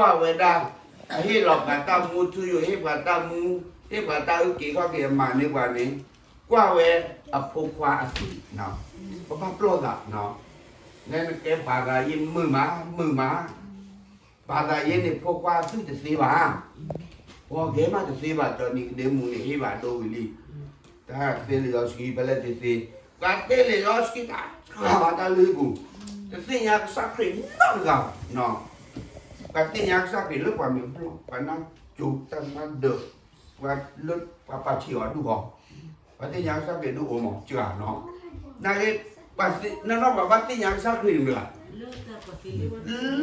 ကွၢ်ဝဲဒၣ်, အဟ့ၣ်လီၤပှၤတၢ်မူထူယိာ်, ဟ့ၣ်ပှၤတၢ်မူ, ဟ့ၣ်ပှၤတၢ်အုၣ်က့ၤခီၣ်က့ၤအမၤန့ၢ်ပှၤန့ၣ်, ကွၢ်ဝဲအဖိခွါအသွံၣ်, ပဘၣ်ပျီၢ်သး, နကဲဘၣ်သးယ့မုာ်မး, မုာ်မး, ဘၣ်သးယ့န့ၣ် ဖိခွါအသွံၣ်တသ့ဘၣ်, ပှၤဂဲၤမးတသ့ဘၣ်, ဒီးနံၤကဒ့မူန့ၣ် ဟ့ၣ်ဘၣ်ဒိဝံၤလံ, တၢ်သ့လံာ်စီဆှံဖဲလဲၣ်သ့သ့, ပှၤသ့လံာ်စီဆှံတၢ်ဃာ်ဘၣ်တၢ်လၢပူၤ, တသ့ၣ်ညါကစၢ်ခရံာ်နီတဂၤဘၣ်, ပှၤသ့ၣ်ညါကစၢ်ခရံာ်လၢပှၤမ့ၢ်ဘျီၣ်, ပှၤနၢ်ကၠိတၢ်နၢ်ဒၢး, ပှၤလၢပှၤပာ်ထံအီၤဒူၣ်ဃီ, ပှၤသ့ၣ်ညါကစၢ်ခရံာ်ဒုးအိၣ်မးစှၤနီၤ, နာ်က့, နီၢ်နီၢ်ပှၤဘၣ်သ့ၣ်ညါကစၢ်ခရံာ်မ့ၢ်ဘၣ်,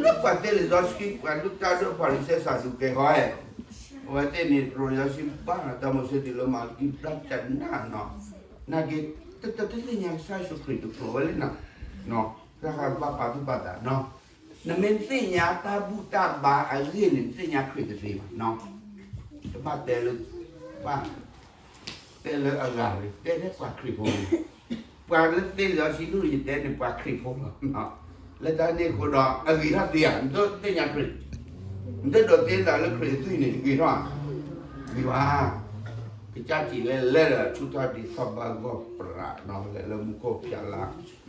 လၢပှၤသ့လံာ်စီဆှံ ပှၤလုၢ်တၢ်ဒိၣ်ဖီၣ်လံာ်စဲစးဒုးကဲဃီ, အဝဲသ့ၣ်န့ၣ် တရိယီၤစံဘၣ်နၤတၢ်မိၤၡ့တုၤလၢမၤကံဘျၣ်တနၢ်နီၤ, နာ်က့, တသ့ၣ်ညါကစၢ်ယ့ၣ်ၡူးခရံာ်တကျိၤဝဲလၢနၤ, တၢ်ဃာ်ဘၣ်ပာ်သူၣ်ပာ်သးနီၤ, နမ့ၢ်သ့ၣ်ညါတၢ်ဘူၣ်တၢ်ဘါအဂ့ၢ်န့ၣ် နသ့ၣ်ညါခရံာ်တသ့ဘၣ်, တဘၣ်တဲလၢ, ဘၣ် တဲလၢအဂၤန့ၣ် တဲထဲပှၤခရံာ်ဖိန့ၣ်, ပှၤလၢသ့လံာ်စီဆှံဒုးယတဲန့ၣ် ပှၤခရံာ်ဖိလီၤ, လၢတၢ်န့ၣ်အဃိဒီး အဂ့ၤထီၣ်သ့ဧါ, နတသ့ၣ်ညါခရံာ်, နတဒိးသ့သးလၢခရံာ်အသွံၣ်န့ၣ် ဂ့ၤထီၣ်ဧါ, ဂ့ၤဘၣ်, ကစၢ်စံးလဲၤလဲၤဒီး ဆူထီၣ်ဒံးထီၣ်ဘၣ်ဂီၢ်ပြးနီၤ, လဲၤလၢမူခိၣ်ဖၠးလါ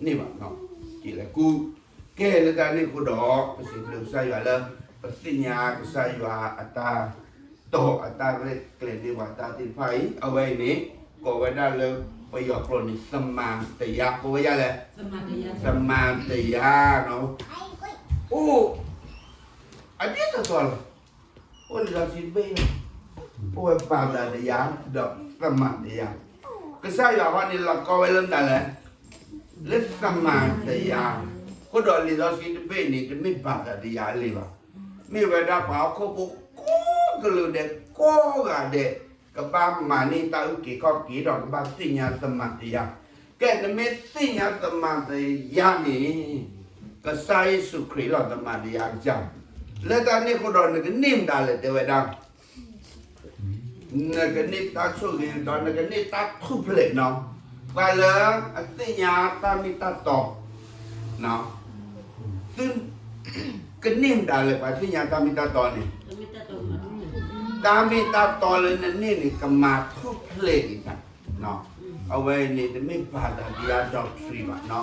န့ၢ်ဘၣ်နီၤ, စံးလဲၤကူ, ကဲလၢတၢ်န့ၣ်အဃိဒီး ပစံးဘျုးကစၢ်ယွၤလၢ ပသ့ၣ်ညါကစၢ်ယွၤအတၢ် တီၤအတၢ်ရဲၣ်ကျဲၤန့ၢ်ပှၤတၢ်သ့ၣ်တဖၣ်အံၤ, အဝဲအံၤန့ၣ် ကိးဝဲဒၣ်လၢ ပယီၤကျိာ်န့ၣ် သမၢတယါ, ကိးဝဲဒ်လဲၣ်, သမၢတယါ, အိၣ် အဒ်သိးသိးလီၤ, အိၣ်လံာ်စီဆှံတဘ့ၣ်လီၤ, အိၣ်ဝဲဘၣ်သးတယါ ဒီးသမၢတယါ, ကစၢ်ယွၤဟီန့ၣ် လီၤကီဝဲလၢမတၤလဲၣ်, လၢသမၢတယါ, အဃိဒီးလံာ်စီဆှံတဘ့ၣ်န့ၣ် တမ့ၢ်ဘၣ်သးတယါလံဘၣ်, မ့ၢ်ဝဲဒၣ်ပှၤဟီၣ်ခိၣ်ဖိကိးကလုာ်ဒဲး ကိးဂၤဒဲး ကဘၣ်မၤန့ၢ်တၢ်အုၣ်က့ၤခီၣ်က့ၤဒီးကဘၣ်သ့ၣ်ညါသမၢတယါ, ကဲ နမ့ၢ်သ့ၣ်ညါသမၢတယါန့ၣ် ကစၢ်ယ့ၣ်ၡူးခရံာ်လီၤသမၢတယါကစၢ်, လၢတၢ်န့ၣ်အဃိဒီးနကန့ၢ်မတၤလဲၣ်တဲဝဲဒၣ် နကန့ၢ်တၢ်ဆိၣ်ဂ့ၤဒီးနကန့ၢ်တၢ်ထူၣ်ဖျဲးနီၤ, ပှၤလၢအသ့ၣ်ညါတၢ်မ့ၢ်တၢ်တီ, သု ကန့ၢ်မတၤလဲၣ် ပှၤသ့ၣ်ညါတၢ်မ့ၢ်တၢ်တီန့ၣ်, တၢ်မ့ၢ်တၢ်တီလၢနန့ၢ်န့ၣ် ကမၤထူၣ်ဖျဲးဒံးတၢ်, အဝဲန့ၣ်တမ့ၢ်ဘၣ်သးဒံးအ doctrine ဘၣ်နီၤ,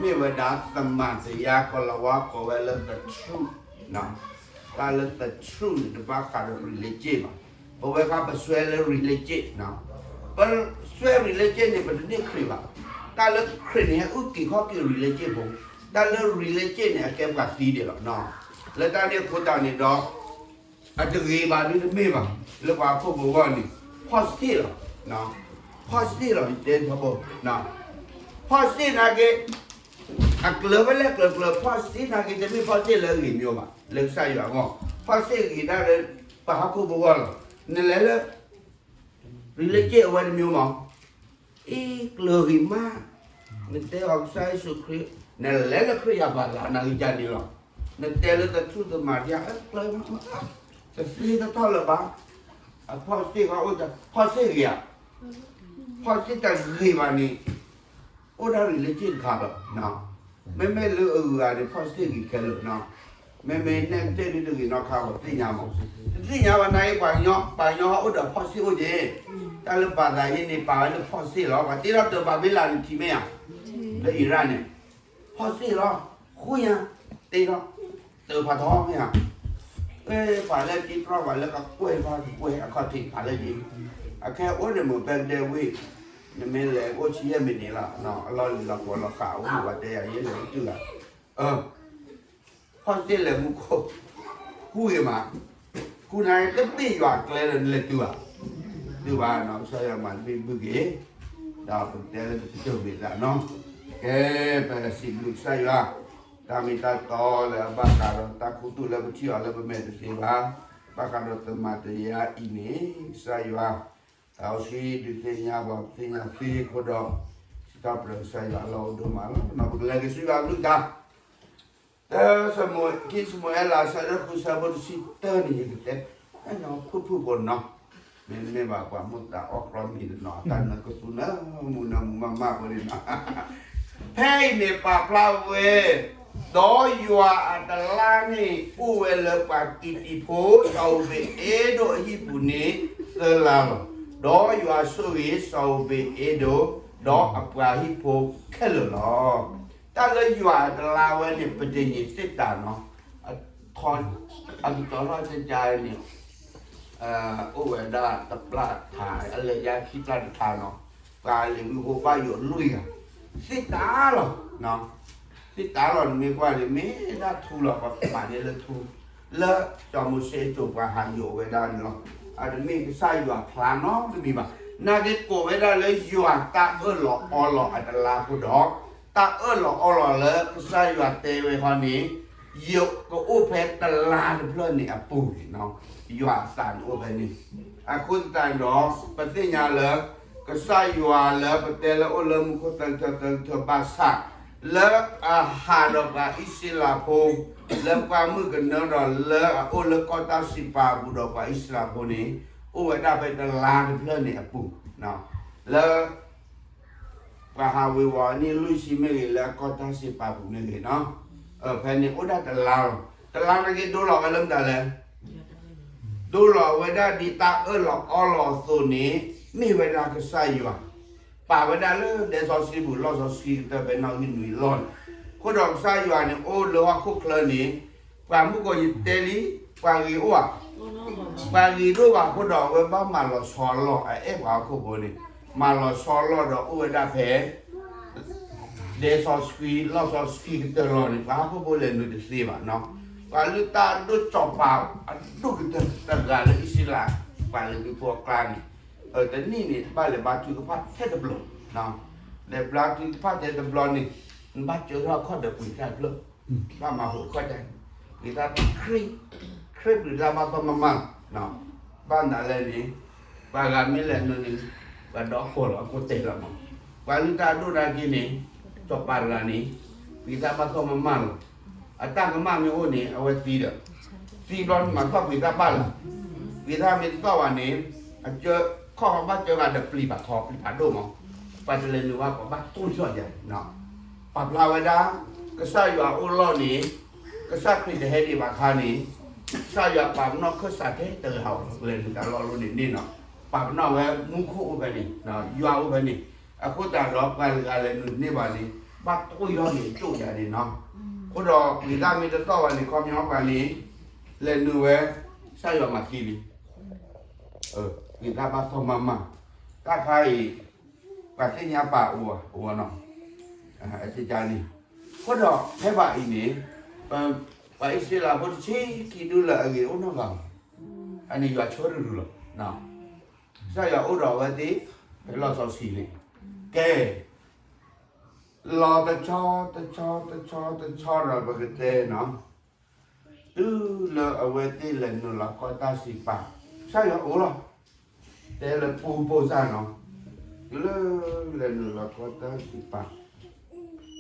မ့ၢ်ဝဲဒၣ်သမၢတယါ ကီၤလၤဝါကိးဝဲလၢ the truth တၢ်လၢ the truth န့ၣ် တဘၣ်ဃးဒီး religion ဘၣ်, ပဝဲခါပစွဲလၢ religion, ပစွဲ religion န့ၣ် ပတန့ၢ်ခရံာ်ဘၣ်, တၢ်လၢခရံာ်န့ၣ် ဟဲအုၣ်က့ၤခီၣ်က့ၤ religion ဖိ, တၢ်လၢ religion န့ၣ် အကဲပှၤသံဒံးလီၤ, လၢတၢ်န့ၣ်အဃိတၢ်န့ၣ်ဒီး အတဂ့ၤဘၣ်ဒုတမ့ၢ်ဘၣ်, လၢပှၤဟီၣ်ခိၣ်ဖိအဂီၢ်န့ၣ် positive လီၤ, positive လီၤ တဲထီဘိ, positive နာ်က့ အကျၢၤဖဲလဲၣ်ကျၢၤကျၢၤ positive နာ်က့ တမ့ၢ် positive လၢအဂ့ၤမ့ၢ်ဘၣ်, လၢကစၢ်ယွၤအဂီၢ် positive ဂ့ၤဒၣ်လၢ ပှၤဟီၣ်ခိၣ်ဖိအဂီၢ်လီၤ, နလဲၤလၢ religion အဝဲတမံၤမး, အ့ ကျၢၤဂ့ၤမး, နတဲအီၤကစၢ်ယ့ၣ်ၡူးခရံာ်, နလဲၤလၢခရံာ်ယၤဘၣ်သး နဂံၢ်ကန့ၣ်လီၤ, နတဲလၢ the truth သမၢတယါ အကျၢၤမး, တသ့တထီၣ်လၢၤဘၣ်, အ positive အိၣ်တ positive ဂ့ၤဧါ, positive တဂ့ၤဘၣ်န့ၣ် အိၣ်ဒၣ် religion တခါဒီး, မ့မ့ၢ်လၢအဂၤန့ၣ် positive ဂ့ၤခဲလၢာ်, မ့မ့ၢ် negative ဒုတဂ့ၤနီတခါဘၣ် သ့ၣ်ညါမး, တသ့ၣ်ညါဘၣ်နာ်က့ ပှၤကညီ ပှၤကညီဟီၣ်အိၣ်ဒီး positive အိၣ်က့ၤ, တၢ်လၢဘၣ်သးအံၤန့ၣ် ပာ်ဝဲလၢ positive လီၤ, ပှၤတ့ထီၣ်တၢ်ဘၤဘ့လးန့ၣ်ထံၣ်မ့ၢ်ဧါ, လၢ Iran န့ၣ် positive လီၤ, ဃူညါ တ့ထီၣ် တၢ်ဖးထီမ့ၢ်ဧါ, ပှၤလၢက့ၤ ပြၢ် ပှၤလၢကကွဲၢ် ပှၤကကွဲၢ်အခီၣ်ထံး ပှၤလၢက့ၤ, အခဲအိၣ်န့ၣ် မိၢ်ပဲကဒဲဝ့ၢ်, နမ့ၢ်လဲၤအိၣ်ဆံယဲၢ်မံးနံးလီၤ, အလီၢ်လံၤလီၤကီလီၤဃာ်အိၣ်န့ၣ် ပှၤတဲယၤယဲၢ်လဲၤတုၤဧါ, ဖီၣ်စ့ၣ်လဲၤမူခိၣ်, ဃူဂ့ၤမး, ဃူနၤတဘ့ၣ်ယွၤကျဲဒီးနလဲၤတုၤဘၣ်, တုၤဘၣ်နီၤ ကစၢ်ယွၤမၤတဘ့ၣ်ဘုၣ်က့ၤ, ဒီးပကတဲလၢပကစၢၢ်ဘ့ၣ်သးနီၤ, ကဲ ပစံးဘျုးကစၢ်ယွၤ, တၢ်မ့ၢ်တၢ်တီလၢအဘၣ်ဃးဒီးတၢ်ခူသူၣ်လၢပထံၣ်အီၤလၢပမဲာ်တသ့ဘၣ်, ဘၣ်ဃးဒီးသမၢတယါအံၤန့ၣ် ကစၢ်ယွၤ, တၢ်အိၣ်ဆံးဒုးသ့ၣ်ညါပှၤသ့ၣ်ညါသ့အဃိဒီး, စံးထီၣ်ပတြၢၤကစၢ်ယွၤအလီၢ်အိၣ်ဒိၣ်မးလီၤ, ပကလဲၤက့ၤဆူယွၤကလုၢ်ကထါ တၢ ခံၡမူၤအ့လး အဆၢဒိၣ်ဃု အဆၢဖိတဆံတၢန့ၣ် ယကတဲ, အဲၣ်နီၤဖုၣ်ဖုၣ်ဖိနီၤ, မ့တမ့ၢ်ဘၣ်ပှၤမိၢ်သးအီၣ်ကြီမံၤတနီၤ တၢ်နၢကသူနၢမူနၢမူမးမးဖိန့ၣ်နီၤ, ဖဲအံၤန့ၣ်ပာ်ဖျါဝဲ, ဒီးယွၤအတလါန့ၣ် အိၣ်ဝဲလၢပှၤကံးတံာ်ဖိ စီၤဧူဘ့းအ့ဒိၣ်အဟံၣ်ပူၤန့ၣ် သၢလါလီၤ. ဒီးယွၤဆိၣ်ဂ့ၤစီၤဧူဘ့းအ့ဒိၣ် ဒီးအပှၤဟံၣ်ဖိခဲလၢာ်လီၤ. တၢ်လၢယွၤအတလါဝဲန့ၣ် ပတနံၤသ့ၣ်တၢ်နီၤ, အကတီၢ်ထီၣ်ကကန့ၣ် အိၣ်ဝဲဒၣ်တပျၢ်ထး အလဲၤယါခံပျၢ်တထးနီၤ, ပှၤလ့ၤဝံဖိဘၣ်ယိၣ်လွံၢ်ဂၤ, သ့ၣ်တၢ်လီၤ. သ့ၣ်တၢ်လီၤ နမ့ၢ်ကွၢ်န့ၣ် မ့ၢ်ဒၣ်ထူလီၤ ပှၤပာ်န့ၢ်လၢထူ, လၢစီၤမိၤၡ့အစိၤပှၤဟးယိာ်ဝဲဒၣ်န့ၣ်လီၤ. အတမ့ၢ်ကစၢ်ယွၤဖျါနီတမံၤဘၣ်. နာ်က့ကိးဝဲဒၣ်လၢယွၤတၢ်အၢၣ်လီၤအီလီၤအတလါအဃိဒီး, တၢ်အၢၣ်လီၤအီလီၤလၢကစၢ်ယွၤတဲဝဲဃီန့ၣ် ယကအိၣ်ဖဲတလါတဖျၢၣ်န့ၣ်အပူၤန့ၣ်, ယွၤအသးန့ၣ်အိၣ်ဖဲန့ၣ်. အဃိသတးဒီး ပသ့ၣ်ညါလၢ ကစၢ်ယွၤလၢပတဲလၢအိၣ်လၢမူခိၣ်သၢကထၢသၢကထၢဘၣ်ဆၣ်, လၢအဟးဒီးပှၤအံၣ်စရ့လးဖိ လၢပှၢ်မုၢ်ကနၢဒီးလၢအအိၣ်လၢကီၢ်တၢ်စံးပာ်အပူၤဒီးပှၤအံၣ်စရ့လးဖိန့ၣ်, အိၣ်ဝဲဒၣ်ဖဲတလါတဖျၢၣ်န့ၣ်အပူၤ, လၢ ပှၤဟးဝ့ၤဝီၤအနံၣ်လွံၢ်ဆံမ့ၢ်ဂ့ၤ လၢအကီၢ်တၢ်စံးပာ်ပူၤမ့ၢ်ဂ့ၤနီၤ, ဖဲန့ၣ်အိၣ်ဒၣ်တလါလီၤ. တလါနာ်က့ဒိလီၤဝဲလၢမတၤလဲၣ်, ဒိလီၤဝဲဒၣ်ဒ်တၢ်အၢၣ်လီၤအီလီၤအသိးန့ၣ်, မ့ၢ်ဝဲဒၣ်ကစၢ်ယွၤ ပာ်ဝဲဒၣ်လၢဒဲစီဆှံပူၤ လီၢ်စီဆှံကတၢၢ်ဖဲနီၣ်ဂံၢ်နွံလီၢ်န့ၣ်, အဃိဒီးကစၢ်ယွၤန့ၣ်အိၣ်လၢဟီၣ်ခိၣ်ချၢန့ၣ်, ပှၤမုၢ်ကီၢ်ယတဲလံ, ပှၤဂ့ၤအိၣ်ဧါ, ပှၤဂ့ၤဒိၣ်ဘၣ်အဃိဒီး အဝဲဘၣ်မၤလီၤဆီအလီၢ် အအဲၣ်ပှၤဟီၣ်ခိၣ်ဖိန့ၣ်, မၤလီၤဆီအလီၢ်ဒီးအိၣ်ဝဲဒၣ်ဖဲ ဒဲစီဆှံ လီၢ်စီဆှံကတၢၢ်လီၢ်န့ၣ် ပှၤဟီၣ်ခိၣ်ဖိလဲၤနုာ်တသ့ဘၣ်နီၤ, ပှၤလုၢ်တၢ်ဒိၣ်စီၤပၤအဒိၣ်ကတၢၢ်တဂၤလၢအံၣ်စရ့လး ပှၤလၢဒုးဖိအကျါန့ၣ်, တနံၣ်န့ၣ် ဘၣ်လဲၤဘါထုကဖၣ်ထဲတဘျီ, လဲၤဘါထုကဖၣ်ထဲတဘျီန့ၣ်, နဘၣ်စၢၤထီၣ်အခီၣ်ဒီးပှ့ၤတၢ်တဖျၢၣ်, ဘၣ်မၤဟူးခီၣ်တၢ်, ပှ့ၤတၢ်ခရံာ်, ခရံာ်ပှ့ၤတၢ်ဘၣ်သီမးမး, ဘၣ်နၤလဲၣ်န့ၣ်, ပှၤဂၤမ့ၢ်လဲၤနုာ်န့ၣ်, ပှၤဒီးအခိၣ်လီၤအခိၣ်တဲာ်လီၤမး, ပှၤလုၢ်တၢ်ဒိၣ်နာ်က့န့ၣ်, စီၤပၤတဂၤန့ၣ်, ပှ့ၤတၢ်ဘၣ်သီမးမးလီၤ, အတၢ်ကမၣ်မ့ၢ်အိၣ်န့ၣ် အဝဲသံဒီး, သံဘျီန့ၣ်မၤသီၣ်ပှ့ၤတၢ်ဘၣ်လီၤ, ပှ့ၤတၢ်မ့ၢ်တသီၣ်ဘၣ်န့ၣ်, အကၢခီၣ်ဘၣ်ကၢဂၤဒီးပျံၤဘၣ်ထီ ပျံၤဘၣ်ဒိၣ်မး, ပှၤတလဲၤနုာ်ဘၣ်ပှၤဘၣ်တိၢ်ထီၣ်ယၤ, ပာ်ဖျါဝဲဒၣ်, ကစၢ်ယွၤအိၣ်လီၢ်န့ၣ်, ကစၢ်ခရံာ်တဟဲဒံးဘၣ်ခါန့ၣ်, ကစၢ်ယွၤပာ်ပနီၣ်ခၢၣ်စးထဲတဂၤဧိၤ လဲၤနုာ်တၢ်လီၢ်လီၤန့ၣ်န့ၣ်နီၤ, ပာ်ပနီၣ်ဝဲမူခိၣ်အိၣ်ဖဲန့ၣ်, ယွၤအိၣ်ဖဲန့ၣ်, အဃိသတးဒီးပှၤတဂၤလဲၤနုာ်န့ၢ်ဘၣ်န့ၣ်, ဘၣ်တိၢ်ထီၣ်န့ၣ်ကၠိၣ်ယၤန့ၣ်နီၤ, အဃိဒီးပှ့ၤတၢ်မ့ၢ်တသီၣ်ဘၣ်န့ၣ် ခီပညီပှၤန့ၣ်, လဲၤနုာ်ဝဲ, ကစၢ်ယွၤမၤသံလံ ပှ့ၤတၢ်ဘၣ်သီမးမး, တၢ်ခါအံၤ, ပှၤသ့ၣ်ညါပာ်အိၣ်ဝဲနီၤ, အန့ၣ်, အဃိဒီးဖဲဘၣ်အံၤန့ၣ်, ပှၤအံၣ်စရ့လးဖိတဆံခံဒူၣ်လၢအဂ့ၤအိၣ်နီတဂၤဘၣ်, အန့ၣ်ယွၤဆိၣ်ရူၢ်ရူၢ်လီၤ, ကစၢ်ယွၤအိၣ်ဒီးအဝဲသ့ၣ်, ဖဲလီၢ်စီဆှံန့ၣ်, ကဲ လီၤတဆီတဆီတဆီတဆီဒီးပကတဲနီၤ, တုၤလၢအဝဲသ့ၣ်လဲၤနုာ်လီၤကီၢ်တၢ်စံးပာ်, ကစၢ်ယွၤအိၣ်လီၤ, တဲလၢပူၤပိာ်စၢ်နီၤ, တုၤလၢလဲၤနုာ်လီၤကီၢ်တၢ်စံးပာ်,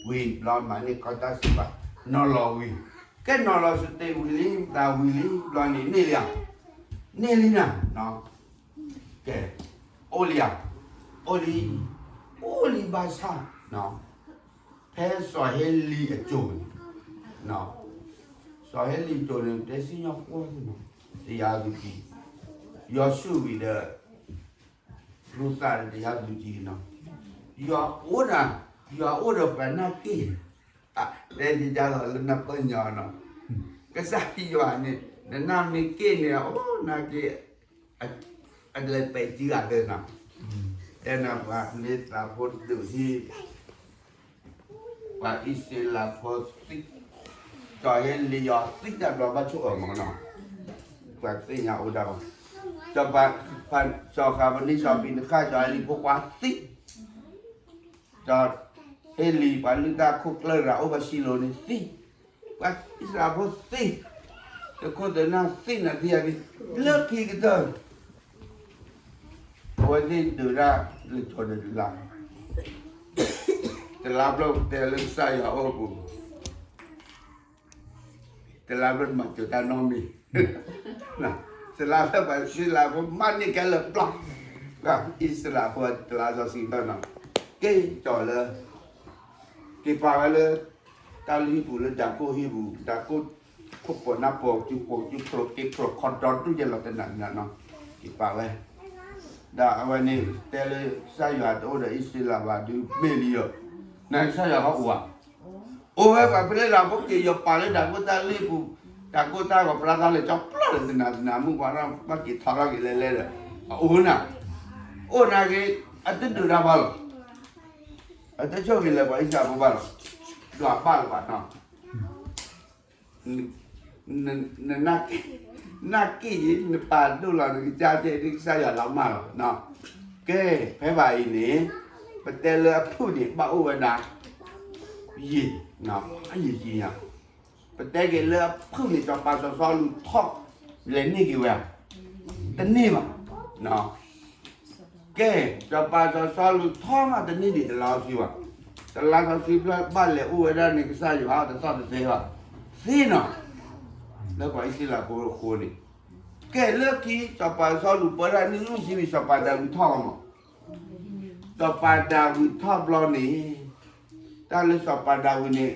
ဝံၤဘျီမၤန့ၢ်ကီၢ်တၢ်စံးပာ်, နီၤလီၤဝံၤ, ကဲနီၤလီၤစတ့းဝံၤလံ သးဝံၤလံဘျီန့ၣ်န့ၢ်လံဧါ, န့ၢ်လံနၤ ကဲ, အိၣ်လံဧါ, အိၣ်လံ, အိၣ်လံဘၣ်ဆၣ်, ဖဲစီၤဟ့လံအစိၤန့ၣ်, စီၤဟ့လံအစိၤန့ၣ် တဲစံၣ်ညီၣ်ကွီၢ်န့ၣ်, တယါသူကံ, ယွၤဆူၣ်ဝံၤဒီး, ရူၤသးဒီးတယါသူကံနီၤ, ယွၤအိၣ်ဒီး, ယွၤအိၣ်ဒီးပှၤနာ်က့ၢ်, တဲဒ်တၢ်လီၤလၢနၢ်ပၢၢ်ညီနီၤ, ကစၢ်ယွၤန့ၣ် နနာ်မ့ၢ်က့ၢ်န့ၣ် အိၣ်နာ်က့ၢ် အလဲၤပဲာ်စုဂၤသ့နီၤ, တဲနၤပှၤမ့ၢ်သးဖိတဒုးဟံၣ်, ပှၤအံၣ်စရ့လးဖိသံ, စီၤဟ့လံယွၤသံတၢ်ဘျီဘၣ်ဆိၣ်အၢၣ်မးနီၤ, ပှၤသ့ၣ်ညါအိၣ်ဒၣ်ဘၣ်, စီၤဃးပနံ စီၤဖံနဃၣ် စီၤအ့လံဖိခွါသံ စီၤဟ့လံ ပှၤလုၢ်တၢ်ခိၣ်ကျၢၢ်တဂၤအိၣ်ဖဲၡံလိၤန့ၣ်သံ, ပှၤအံၣ်စရ့လးဖိသံ, တခိၣ်သနာ်သံနၤသံယၤသံ, လၢခံကတၢၢ်, အဝဲသ့ၣ်ဒုးဒၣ်လၢကၠီၤဒီးတလါ, တလါဘျီပတဲလၢကစၢ်ယွၤအိၣ်ပူၤ တလါဘျီမၤစၢၤတၢ်နီတမံၤ, တလါဘျီပှၤအံၣ်စရ့လးဖိမၤန့ၢ်ခဲလၢာ်ပျီ, ပှၤအံၣ်စရ့လးဖိတလါစီဆှံဘျီနီၤ, က့ၤကၠီၤလၢ, က့ၤပာ်ဝဲလၢ, တ တၢ်လၢဟံၣ်ပူၤလၢဒၢးကိၢ်ဟံၣ်ပူၤ ဒၢးကိၢ်ခိၣ်ပၢၤနၢ်ပၢၤ စုပိာ်စုဖျိးက့ၤဖျိးခီဒီဒူၣ်ယဲလီၤတနၤနၤနီၤ, က့ၤပာ်ဝဲ, ဒီးအဝဲန့ၣ် တဲလၢကစၢ်ယွၤတအိၣ်ဒီးအံၣ်စရ့လးဘၣ်ဒုးမ့ၢ်လံဧါ, နကစၢ်ယွၤဟီၣ်အိၣ်ဧါ, အိၣ်ဝဲပှၤဖဲလဲၣ်လီၤ ဖိက့ၤယီၤပာ်လၢဒၢးကိၢ်တၢ်လ့ၣ်ပူၤ, ဒၢးကိၢ်တၢ်ဂီၤပြါသီလၢကၠီပျီလၢတနၤနၤမုၢ်ပှၤဘၣ်က့ၤထီထီၣ်က့ၤလဲၤလဲၤဒီး, အအိၣ်နၤ, အိၣ်နၤက့ၤ, အတဒုးတၢ်ဘၣ်လီၤ အတဆိၣ်ဂ့ၤလၢပှၤအံၣ်စရ့လးဖိဘၣ်လီၤ, ဒွးဘၣ်လၢၤဘၣ်နီၤ, န, န, နနာ်က့ၣ်, နာ်က့ၣ်ယံၤ နပာ်ဒိၣ်လီၤ နကစၢ်တဲဒ်ကစၢ်ယွၤလီၤမၢ်လီၤ, ကဲ, ဖဲဘၣ်အံၤန့ၣ်, ပတဲလၢအဖုၣ်န့ၣ် ဘၣ်အိၣ်ဝဲဒၣ်, ယံၤ, ယံၤယံၤညါ, ပတဲက့ၤလၢအဖုၣ်န့ၣ် စီၤပၤစီၤစီလူးထီၣ်, လဲၤန့ၢ်က့ၤဝဲဧါ, တန့ၢ်ဘၣ် ကဲ, စီၤပၤစီၤစီလူးထီၣ်မးတန့ၢ်ဒံးတလါစီဆှံဘၣ်, တလါစီဆှံဖျၢၣ်ဘၣ်လဲၤအိၣ်ဝဲဒၣ်န့ၣ် ကစၢ်ယွၤတသီၣ်တသဲဘၣ်, သ့နီၤ, လၢပှၤအံၣ်စရ့လးဖိအဃိန့ၣ်, ကဲလၢခံ စီၤပၤစီၤစီလူးပၢဒၣ်နံၣ်လွံၢ်ဆံဝံၤ စီၤပၤဒၤဝံးထီၣ်မး, စီၤပၤဒၤဝံးထီၣ်ဘျီန့ၣ်, တၢ်လၢစီၤပၤဒၤဝံးန့ၣ်,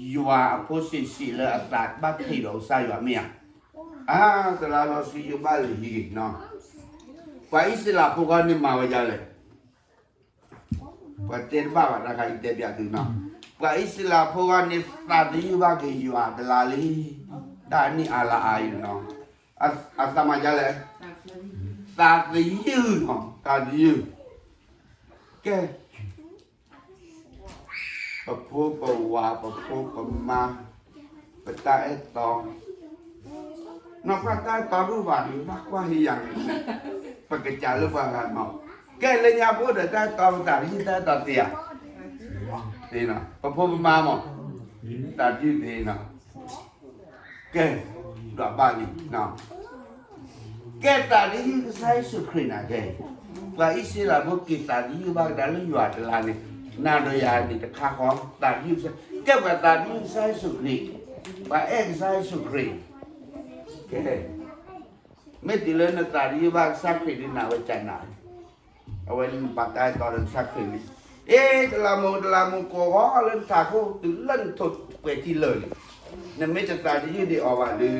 ယွၤအဖိစံးစံးလၢအသးဘၣ်ထံးဒီးကစၢ်ယွၤမ့ၢ်ဧါ, အါ, တလါစီဆှံယဘၣ်လဲၤဟံးက့ၤနီၤ, ပှၤအံၣ်စရ့လးဖိဂီၢ်န့ၣ်မၤဝဲဒ်လဲၣ် ပှၤတဲတဘၣ်ဘၣ်တခါအံၤတဲပျးသုနီၤ, ပှၤအံၣ်စရ့လးဖိဂီၢ်န့ၣ် သးသယုၢ်ဘၣ်က့ၤယွၤတလါလံ, တၢ်နံၣ်အါလါအါအံၤနီၤ, အသးမၤဒ်လဲၣ်, သးသယုၢ်နီၤ သးသယုၢ်, ကဲ ပဖိပဝၤ ပဖိပမါ, ပတၢ်အဲၣ်တီ, နီၢ်ပှၢ်တၢ်အဲၣ်တီဒိၣ်ဘၣ်န့ၣ် ဘၣ်ကွၢ်ဟ့ယၤန့ၣ်, ပကစးလၢပှၤဂၤနီၤ, ကဲလၢညါပအိၣ်ဒီးတၢ်အဲၣ်တီပသးသယုၢ်တၢ်အဲၣ်တီသ့ဧါ, သ့နီၤ ပဖိပမါမး, သးသယုၢ်သ့နီၤ ကဲ, ဒွးဘၣ်လံ, ကဲသးသယုၢ်ကစၢ်ယ့ၣ်ၡူးခရံာ်နၤကဲ, ပှၤအံၣ်စရ့လးဖိက့ၤသးသယုၢ်ဘၣ်ကဒါလၢယွၤတလါန့ၣ်, နၤဒီးယၤန့ၣ်တခါဃီ, သးသယုၢ်ကစၢ်, ကဲပှၤသးသယုၢ်ကစၢ်ယ့ၣ်ၡူးခရံာ်, ပှၤအဲၣ်ကစၢ်ယ့ၣ်ၡူးခရံာ်, ကဲ, မ့ၢ်တုၤလၢနသးသယုၢ်ဘၣ်ကစၢ်ခရံာ်ဒ်နၤဝဲကနၤ, အဝဲန့ၣ်နပာ်တၢ်အဲၣ်တီဒီးကစၢ်ခရံာ်လံ, အ့ တလးမူး တလးမူး ကိးဂီၤလၢနထးခိၣ် တုၤလၢနထိးပှဲၤထံလၢာ်လံ, နမ့ၢ်တသးတယုၢ်ဒံးအီၤဘၣ်ဒီး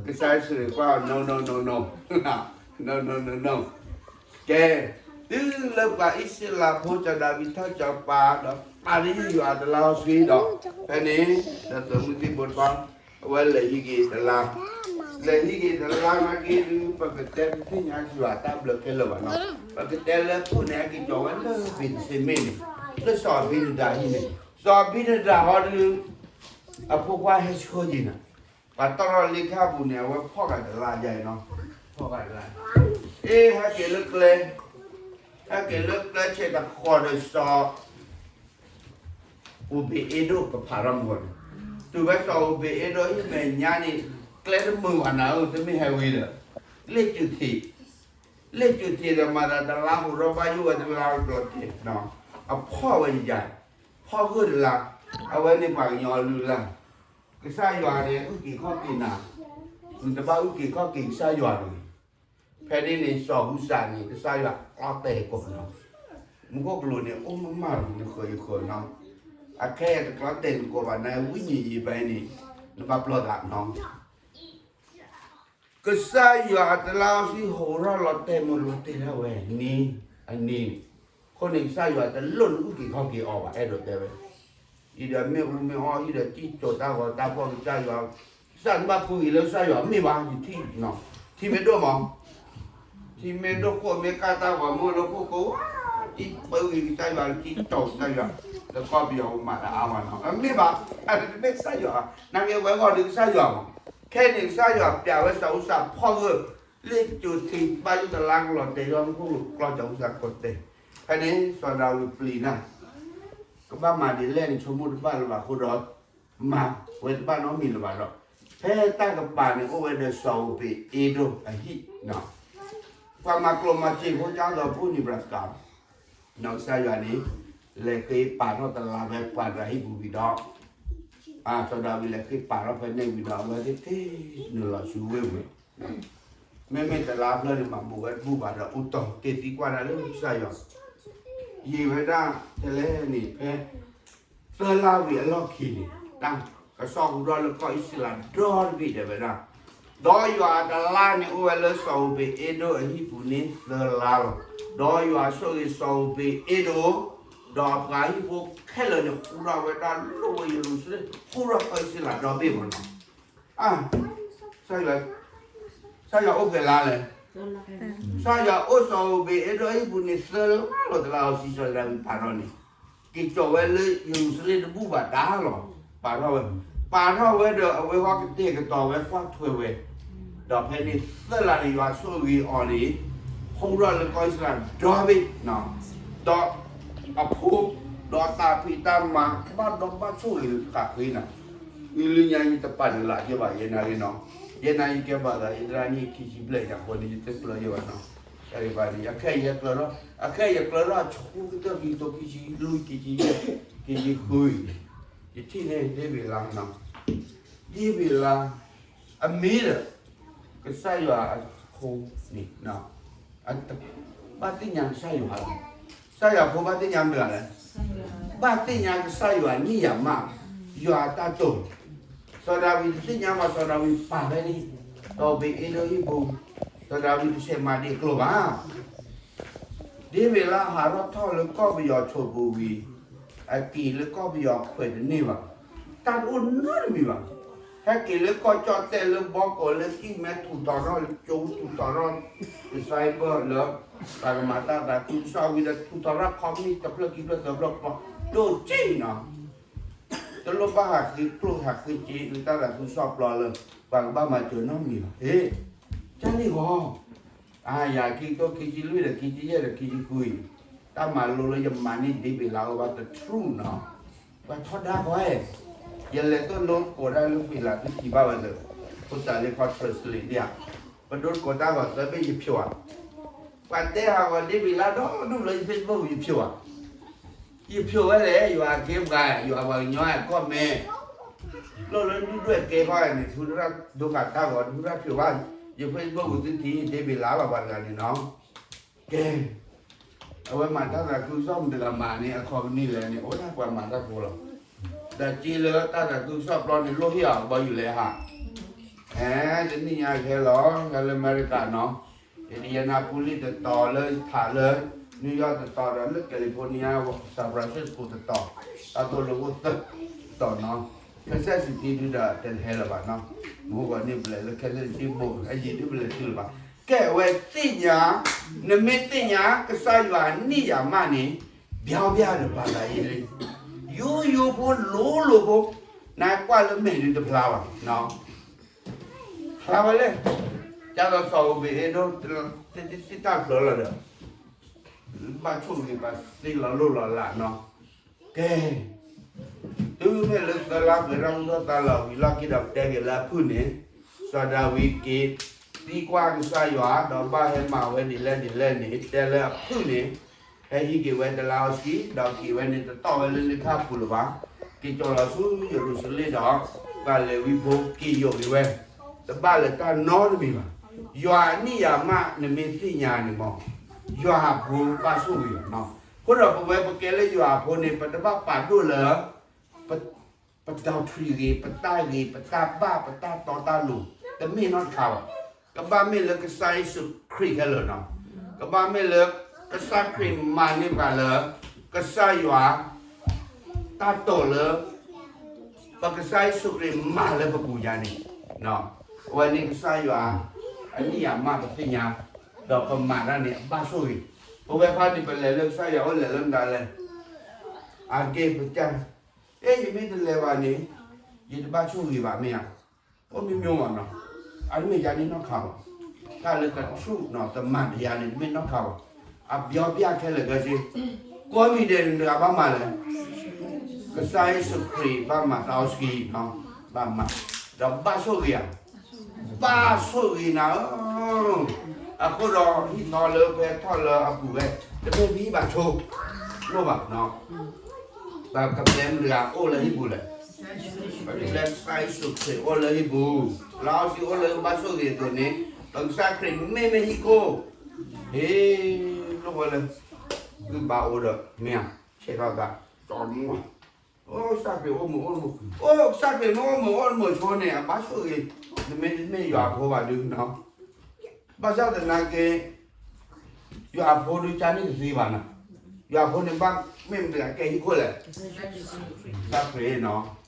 ကစၢ်ယ့ၣ်ၡူးခရံာ်ကွၢ်အီၤ no no no no, no no no no, ကဲ, တုၤလၢပှၤအံၣ်စရ့လးဖိ စီၤဒၤဝံးထီၣ်စီၤပၤဒီး သးတယုၢ်ယွၤတလါစီဆှံဒီး, ဖဲန့ၣ် ဒီးသုးမုၢ်သံၣ်ဘိတဖၣ် အဝဲလဲၤဟံးက့ၤတလါ, လဲၤဟံးက့ၤတလါနာ်က့ဒုး ပကတဲတသ့ၣ်ညါယွၤတၢ်ဘျၢခဲလၢာ်ဘၣ်နီၤ, ပကတဲလၢဖုၣ်န့ၣ် ဟဲက့ၤကၠီၤဝဲလၢဘ့းသရှ့မ့ၣ်န့ၣ်, လၢစီၤအဘံနဒၤဟံၣ်န့ၣ်, စီၤအဘံနဒၤဟီဒုး အဖိခွါဟဲဆှၢက့ၤနၤ, ပှၤတီၢ်ထီၣ်လ့ခၣ်ပူၤန့ၣ် အဝဲဖီၣ်ဂၤတလါယါအံၤနီၤ, ဖီၣ်ဂၤတလါ, အ့ ဟဲက့ၤလၢကျဲ, ဟဲက့ၤလၢကျဲဆဲးတဃီၤဒီးစီၤ အိၣ်ဘ့းအ့ဒိၣ်ကဖးထီၣ်မုၢ်ဂီၤန့ၣ်, တုၤဝဲစီၤအိၣ်ဘ့းအ့ဒိၣ်ဟံၣ်မဲာ်ညါန့ၣ်, ကျဲတမုာ်ဘၣ်နၤဧၢ တမ့ၢ်ဟဲဝံၤဒီး, လ့ၣ်စူၤထံး, လ့ၣ်စူၤထံးဒီးမၤသးတလါဟူးထီၣ်ဘၣ်ယိၣ်ဝဲတလါလီၤတဲာ်, အဖီၣ်ဝဲယၤ, ဖီၣ်ဂၢၢ်တလါ, အဝဲန့ၣ်ပှၤကညီအလုၢ်အလၢ်, ကစၢ်ယွၤန့ၣ် အုၣ်က့ၤခီၣ်က့ၤနၤ, နတဘၣ်အုၣ်က့ၤခီၣ်က့ၤကစၢ်ယွၤတဂ့ၤ ဖဲန့ၣ်န့ၣ် စီၤဟူစးန့ၣ် ကစၢ်ယွၤကျီတဲာ်ကိးနီၤ, မူခိၣ်ကလူးန့ၣ် အိၣ်မးမးလီၤ နဃၢၤယဃၢၤနီၤ, အခဲအံၤတကျီတဲာ်နကိးဘၣ် နဝိညာဉ်ရေးပိုင်းန့ၣ် နဘၣ်ပျီသးနီၤ, ကစၢ်ယွၤအတလါစီဆှံဟူးထီၣ်လီၤတဲာ်မုၢ်လီၤတဲာ်ဒၣ်ဝဲ နံၤအနံၤ, အဃိန့ၣ် ကစၢ်ယွၤတလိၣ်နအုၣ်က့ၤခီၣ်က့ၤအီၤဘၣ် အဲၣ်ဒိးတဲဝဲ အံၤဒီးမ့ၣ်အူမ့ၢ်အီၣ် အံၤဒီးစံၣ်စိၤတၢ်ဂီၤတၢ်ဖီၣ်ကစၢ်ယွၤ, ကစၢ်နဘၣ်ဖုးဂ့ၤလၢကစၢ်ယွၤမ့ၢ်ဘၣ် ယထံၣ်, ထံမ့ၢ်ဒိၣ်မး, ထံမ့ၢ်ဒိၣ်ဃိၣ်မ့ၢ်ကၢ်တၢ်ဂီၤမ့ၢ်ဒိၣ်ဃိၣ်ကိးဝါ, စံၣ်ပၢဂ့ၤကစၢ်ယွၤ စံၣ်စိၤကစၢ်ယွၤ, လၢကီၢ်ပယီၤမၤတအါမးနီၤ အမ့ၢ်ဘၣ်, အတမ့ၢ်ကစၢ်ယွၤ, နာ်က့ဝဲဂီၢ်ဒုးကစၢ်ယွၤမး, ခဲအံၤန့ၣ် ကစၢ်ယွၤပျးဝဲစီၤအူစးဖီၣ်ဂၢၢ်, လ့ၣ်စူၤထံးဘၣ်ယိၣ်တလါကလီၤတဲာ်ဒီးမူခိၣ်ကျီစီၤအူစးကိးတဲာ်, ဖဲန့ၣ် စီၤဒၤဝံးပျံၤနၤ ကဘၣ်မၤဒ်လဲၣ်န့ၣ် ဆိကမိၣ်တဘၣ်လၢၤဘၣ်အဃိဒီး, မၤဝဲတဘၣ်နီတမံၤလၢၤဘၣ်ဒီး, ဖဲတၢ်ကပၤန့ၣ်အိၣ်ဝဲဒီးစီၤအိၣ်ဘ့းအ့ဒိၣ်အဟံၣ်, ပှၤမၤကျိၣ်မၤစ့ဖိကၢ်သိးဖိ Nebraska, နီၢ်ကစၢ်ယွၤန့ၣ် လဲၤဃ့ပာ်ထီၣ်တလါဖဲပှၤဒၣ်ဟံၣ်ပူၤဝံၤဒီး, စီၤဒၤဝံးလဲၤဃ့ပာ်ထီၣ်ဖဲန့ၣ်ဝံၤဒီး အဝဲသ့ၣ်က့ၤနုာ်လီၤဆူဝ့ၢ်ပူၤ မ့မ့ၢ်တလါဖျၢၣ်န့ၣ် မၤဘူးဝဲတဘူၣ်ဘၣ်ဒီး အိၣ်တီၢ်က့ၤသံကွၢ်တၢ်လၢကစၢ်ယွၤ, ယံာ်ဝဲဒၣ်ထဲလဲၣ်န့ၣ် ဖဲ သၢလါဝံၤအလီၢ်ခံန့ၣ် တၢ်ကစီၣ်ဟူထီၣ်လၢကီၢ်အံၣ်စရ့လးဒီတဘ့ၣ်တဲဝဲဒၣ်, ဒီးယွၤအတလါန့ၣ် အိၣ်ဝဲလၢစီၤဧူၤဘ့းအ့ဒိၣ်အဟံၣ်ပူၤန့ၣ်သၢလါလီၤ. ဒီးယွၤဆိၣ်ဂ့ၤစီၤဧူၤဘ့းအ့ဒိၣ် ဒီးအပှၤဟံၣ်ဖိခဲလၢာ်န့ၣ် ဟူထီၣ်ဝဲဒၣ်လိၣ်ဝဲယရူၤၡလ့ၣ် ဟူထီၣ်ကီၢ်အံၣ်စရ့လးဒီဘ့ၣ်မးနီၤ. အါ ကစၢ်ယွၤအိၣ်ဖဲလါလဲၣ်. ကစၢ်ယွၤအိၣ်စီၤဧူၤဘ့းအ့ဒိၣ်အဟံၣ်ပူၤန့ၣ်သၢလါလီၤ. တလါအီၤစံးစီၤဒၤဝံးပာ်ထီၣ်န့ၣ် က့ၤကီၤဝဲလၢယရူၤၡလ့ၣ်တဘူၣ်ဘၣ်တၢ်လီၤ. ပာ်ထီၣ်ဝဲ, ပာ်ထီၣ်ဝဲဒီးအဝဲဟီၣ်ကတဲာ်ကတီၤဝဲကွၢ်ထွဲဝဲ, ဒီးဖဲန့ၣ်သၢလါန့ၣ် ယွၤဆိၣ်ဂ့ၤအီၤန့ၣ် ဟူထီၣ်လၢကီၢ်အံၣ်စရ့လးဒီဘ့ၣ်, ဒီးအဖိ, ဒီးတၢ်ဖံးတၢ်မၤ ဘၣ်ဒီဘၣ်ဆိၣ်ဂ့ၤလၢဃးဃ့နီၤ. အံၤလၢညါယတပာ်တလးကဲဘၣ် ယဲနာ်ဂ့ၤနီၤ, ယဲနာ်ဂ့ၤကဲဘၣ်သး ယသရၣ်န့ၣ်ခံဆံဘျဲၣ်ညါဃိန့ၣ် ယတကျၢၤယဲဘၣ်နီၤ. တၢ်ဂ့ၢ်ဘၣ်န့ၣ် အခဲအံၤယကျၢၤထီၣ်, အခဲအံၤယကျၢၤထီၣ်ဆိကတၢၢ်ခံကထိခံဆံလွံၢ် ခံဆံယဲၢ် ခံဆံဃုအံၤ, ယထံၣ်န့ၢ်ဒ့ဘ့းလါနီၤ, ဒ့ဘ့းလါ အမ့ၢ်ဒီး ကစၢ်ယွၤအဖိန့ၣ် ဘၣ်သ့ၣ်ညါကစၢ်ယွၤလီၤ. ကစၢ်ယွၤဖိဘၣ်သ့ၣ်ညါမတၤလဲၣ်, ဘၣ်သ့ၣ်ညါကစၢ်ယွၤန့ၣ်ယၤမး, ယွၤအတၢ်တိာ်, စီၤဒၤဝံးတသ့ၣ်ညါဘၣ် စီၤဒၤဝံးပာ်ဖဲန့ၣ်, စီၤဧူၤဘ့းအ့ဒိၣ်ဟံၣ်ပူၤ, စီၤဒၤဝံးတဆဲးမၤဒံးအကျိၤဘၣ်. ဒ့ဘ့းလါဟးထီၣ်ထီၣ်လၢကီၢ်ပယီၤဆိးပူၤဝံၤ, အက့ၤလၢကီၢ်ပယီၤခွဲးတန့ၢ်ဘၣ်, တၢ်တအိၣ်နီတမံၤဘၣ်. ဟဲက့ၤလၢကီၢ်ကၠီၣ်တဲၣ်လၢဘီကီးလၢကံၢ်မဲထူးထီၣ်ထီၣ်ကၠိထူးထီၣ်ထီၣ် disciple လၢ ပှၤကမၤတၢ်သးခုကစီၣ်ဝံၤဒီးထူးထီၣ်ထီၣ် company တဖျၢၣ်ခံဖျၢၣ်သၢဖျၢၣ်ပျီ ဒိၣ်က့နီၤ, တလိၣ်ဘၣ်ဟးဃ့ကျိၣ်ဟးဃ့စ့လၢတၢ်သးခုကစီၣ်ပျီလၢ ပှၤကဘၣ်မၤစၢၤနီတမံၤဘၣ်. ဟ့ၣ်, ကန့ၣ်ဂီၢ် အါယၤခံကထိခံဆံလွံၢ်ဒီးခံဆံယဲၢ်ဒီးခံဆံဃုအံၤ, တၢ်မၤလိလၢယမၤန့ၢ်ဒ့ဘ့းလါအိၣ်ဘၣ်တထူၣ်နီၤ, ပှၤထီဒါဂီၤ, ယလဲၤသိၣ်လိကိးတၢ်လၢဘ့းလါသုထံၣ်ဘၣ်ဝဲသ့ၣ်, ဖိသၣ်လၢခီ translate ဒၣ်ဧါ, ပဒိတကိးတၢ်ဂီၤသၢဘ့ၣ်ယဖျိးဧါ, ပှၤတဲဟးဂီၤဒ့ဘ့းလါဒီဒူၣ်လၢယ Facebook ယဖျိးဧါ, ယဖျိးဝဲလဲၣ် ယွၤအခ့အပှၤ ယွၤပှၤကညီအကီၢ်မဲ လိၣ်လၢဒုၣ်ဒွဲၣ်ကဲခီန့ၣ် ထူတရၣ်ဒိဃာ်တၢ်ဂီၤ ထူတရၣ်ဖျိးဘၣ်, ယ Facebook ပူၤသုထံၣ် ဒ့ဘ့းလါဘၣ်ပှၤတဂၤန့ၣ်နီၤ, ကဲ, အဝဲမၤတၢ်သးခုကစီၣ်မတၤတဂၤမၤန့ၣ် အခီပနံၣ်လဲၣ်န့ၣ် အိၣ်ဒၣ်ပှၤမၤတၢ်ဖိလီၤ, ဒီးစ့လၢတၢ်သးခုကစီၣ်ပျီန့ၣ် လိၣ်ဟ့ၣ်အီၤဘီယူၤလဲၣ်ဟး, အဲ တနံၣ်ညါကဟဲလီၤ ဟဲလၢအမဲရကၤနီၤ, ယတယဲနၢ်ပူလံၣ်တတီၤလၢ ယထးလၢ New York တတီၤဒီးလၢ California San Francisco တတီၤ, တၢ်သိၣ်လိအိၣ်သၢတီၤနီၤ, ခဲစဲးစံးတံဒုဒီးတဟဲလၢၤဘၣ်နီၤ, မ့ၢ်ဂီၤန့ၣ်ပလဲၤလၢခဲစဲးစံးတံဘိး အယံၤဒုပလဲၤတုၤလၢၤဘၣ်, ကဲအဝဲသ့ၣ်ညါ, နမ့ၢ်သ့ၣ်ညါ ကစၢ်ယွၤန့ၢ်ယၤမးန့ၣ်, ဘျီဘျီဒီးပာ်သးအံၤလံ, ယိယိဖိလိၤလိၤဖိ, နကွၢ်လၢမဲာ်ဒုတဖျါဘၣ် ဖျါဝဲလဲၣ်, ကၢ်ဒီးစီၤဧူၤဘ့းအ့ဒိၣ် သ့ၣ်တၢ်ဖျိးလီၤဒီး, ဘၣ်ဆိၣ်ဂ့ၤပှၤသ့လီၤလိၢ်လီၤလးနီၤ, ကဲ, တုၤဖဲလၢသၢလါပှဲၤထီၣ်ဟူထီၣ်သါလီၤဝံၤလီၢ်ခံဒီးပတဲက့ၤလၢအဖုၣ်န့ၣ်, စီၤဒၤဝံးက့ၤသံကွၢ်ကစၢ်ယွၤ ဒီးဘၣ်ဟဲမၤဝဲဒ်လဲၣ်ဒ်လဲၣ်န့ၣ် တဲလၢအဖုၣ်န့ၣ်, ဟဲဟံးက့ၤဝဲတလါအီဆှံ ဒီးက့ၤဝဲန့ၣ်တတီၢ်ဝဲလၢလၢခါပူၤလၢၤဘၣ်, က့ၤကၠီၤလီၤဆူယရူၤၡလ့ၣ်ဒီး ပှၤလဲၤဝံဖိက့ၤယိာ်က့ၤဝဲ, တဘၣ်လၢတၢ်နီတမံၤဘၣ်, ယွၤန့ၢ်ယၤမး နမ့ၢ်သ့ၣ်ညါန့ၣ်မး, ယွၤအဖိဘၣ်ဆိၣ်ဂ့ၤလီၤ, အဃိဒီးပဝဲပကဲလၢယွၤအဖိန့ၣ် ပတဘၣ်ပာ်ဒိၣ်လၢ ပ doctrine ဂ့ၤ ပတၢ်ဂ့ၤ ပတၢ်ဘၣ် ပတၢ်တီတၢ်လိၤ တမ့ၢ်နီတခါဘၣ်, ကဘၣ်မ့ၢ်လၢကစၢ်ယ့ၣ်ၡူးခရံာ်ခဲလၢာ်နီၤ, ကဘၣ်မ့ၢ်လၢ ကစၢ်ခရံာ်မၤန့ၢ်ပှၤလၢ ကစၢ်ယွၤ တၢ်တိာ်လၢ ပကစၢ်ယ့ၣ်ၡူးခရံာ်မၤလၢပပူၤယါန့ၣ်, အဝဲန့ၣ်ကစၢ်ယွၤ အန့ၢ်ယၤမးပသ့ၣ်ညါ, ဒီးပမၤတၢ်န့ၣ် အဘၣ်ဆိၣ်ဂ့ၤ, ပဝဲဖါတံၢ်ပလဲၤလၢကစၢ်ယွၤအိၣ်လဲၤလၢမတၤလဲၣ်, အကဲပတၢ်, အဲ ယမ့ၢ်တလဲၤဘၣ်န့ၣ် ယတဘၣ်ဆိၣ်ဂ့ၤဘၣ်မ့ၢ်ဧါ, အိၣ်မ့ၢ်မ့ၢ်မးနီၤ, အတမ့ၢ်ယါန့ၣ်နီတခါဘၣ်, တၢ်လၢတထူၣ်နီၤ တမၤတယါန့ၣ် တမ့ၢ်နီတခါဘၣ်, အဘျီဘျၣ်ခဲလၢာ်ခဲဆ့, ကိးမံၤဒဲးန့ၣ်တဂၤဘၣ်မၤလဲၣ်, ကစၢ်ယ့ၣ်ၡူးခရံာ်ဘၣ်မၤသးအီဆှံနီၤ, ဘၣ်မၤ, ဒီးဘၣ်ဆိၣ်ဂ့ၤဧါ ဘၣ်ဆိၣ်ဂ့ၤနၤဧၢ, အဃိဒီးဟံၣ်သီလၢဖဲထီၣ်လၢအပူၤဝဲ, တမ့ၢ်ပဟံၣ်ဘၣ်ဆိ, လိၣ်ဘၣ်, ပကပျဲမတၤတဂၤအိၣ်လၢဟံၣ်ပူၤလဲၣ်, ပကပျဲကစၢ်ယ့ၣ်ၡူးခရံာ်အိၣ်လၢဟံၣ်ပူၤ, လၢအီဆှံအိၣ်လၢဘၣ်ဆိၣ်ဂ့ၤအသိးန့ၣ်, ပကစၢ်ခရံာ်မ့မ့ၢ်ဟံၣ်ခိၣ်, ဟ့ၣ်, လိၣ်ဝဲလၢ, ဂုၢ်ဘါအိၣ်ဒီးမ့ၢ်ဧါ, ဆဲးထီၣ်သး, ကၠီမူၣ် အိၣ်ကစၢ်ခရံာ်အိၣ်မုာ်အိၣ်မုာ်, အိၣ်ကစၢ်ခရံာ်မ့ၢ်အိၣ်မုာ်အိၣ်မုာ်ဆိန့ၣ် အဘၣ်ဆိၣ်ဂ့ၤ, နမ့ၢ်တမ့ၢ်ယွၤအဖိဘၣ်ဒုးနီၤ, ဘၣ်ဆၣ်သနာ်က့ ယွၤအဖိဒုးကန့ၢ်တသ့ဘၣ်နီၤ, ယွၤအဖိန့ၣ်ဘၣ်မ့ၢ်မတၤကဲဟံၣ်ခိၣ်လဲၣ်, ကစၢ်ခရံာ်နီၤ,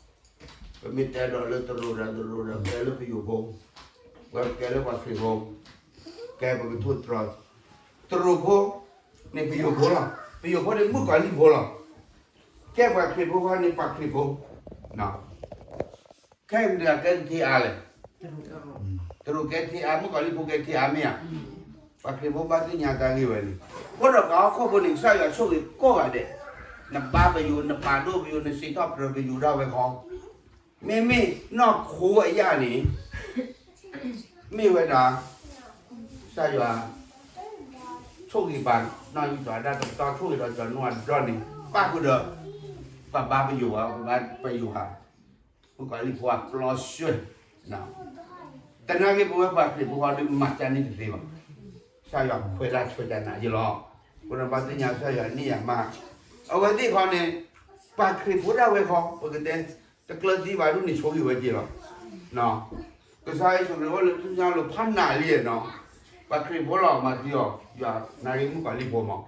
ပမ့ၢ်တဲဒီးလၢတရူးဒီးတရူးဒီး ကဲလၢပယိၤဖိ, ဝဲကဲလၢပှၤခရံာ်ဖိ, ကဲပကထိၣ်တြီၤ, တရူးဖိန့ၣ်ပယိၤဖိလီၤ, ပယိၤဖိန့ၣ်မုၣ်ကီၤလံၢ်ဖိလီၤ, ကဲပှၤခရံာ်ဖိဃီန့ၣ်ပှၤခရံာ်ဖိ, ခဲအံၤမတၤကဲထံအါလဲၣ်, တရူးကဲထံအါ မုၣ်ကီၤလံၢ်ဖိကဲထံအါမ့ၢ်ဧါ, ပှၤခရံာ်ဖိဘၣ်သ့ၣ်ညါတၢ်ဂ့ၢ်ဝဲန့ၣ်, အဃိဒီးပှၤဟီၣ်ခိၣ်ဖိန့ၣ် ကစၢ်ယွၤဆိၣ်ဂ့ၤကိးဂၤဒဲး, နဘါပယိၤ နပာ်ဒိၣ်ပယိၤ နစံးထီၣ်ပတြၢၤပယိၤဒၣ်ဝဲဃီ, မ့မ့ၢ်နီၢ်ခိအယၣ်န့ၣ် မ့ၢ်ဝဲဒၣ် ကစၢ်ယွၤ ဆိၣ်ဂ့ၤပှၤနီၢ်ယံၤတၢ်ဒၣ်တပတီၢ် ဆိၣ်ဂ့ၤဒီးကၠီၤနိၣ်အဒိၣ်န့ၣ် ပၣ်ဃုာ်ဒီး ပဘါပယိၤဧါ ပဘါပယိၤဧါ, မုၣ်ကီၤလံၢ်ဖိအပျီဆှဲ, သနာ်က့ပဝဲပှၤခရံာ်ဖိဃီဒုးမၤတၢ်န့ၣ်တသ့ဘၣ်, ကစၢ်ယွၤခွဲးတၢ်ဆှၢတၢ်နးယ့လီၤ, အဃိန့ၣ်ဘၣ်သ့ၣ်ညါကစၢ်ယွၤန့ၢ်ယၤမး, အဝဲသ့ၣ်ဃီန့ၣ် ပှၤခရံာ်ဖိဒၣ်ဝဲဃီ ပကတဲ တကျၢၤသံဘၣ်ဒုးန့ၣ်ဆိၣ်ဂ့ၤဝဲက့ၤလီၤ, ကစၢ်ယ့ၣ်ၡူးခရံာ်အိၣ်လၢထူၣ်စုညါလိၤဖးနးလံနီၤ, ပှၤခရံာ်ဖိလီၤမၤသံအီၤ ယွၤနာ်က့မုၣ်ကီၤလံၢ်ဖိမး,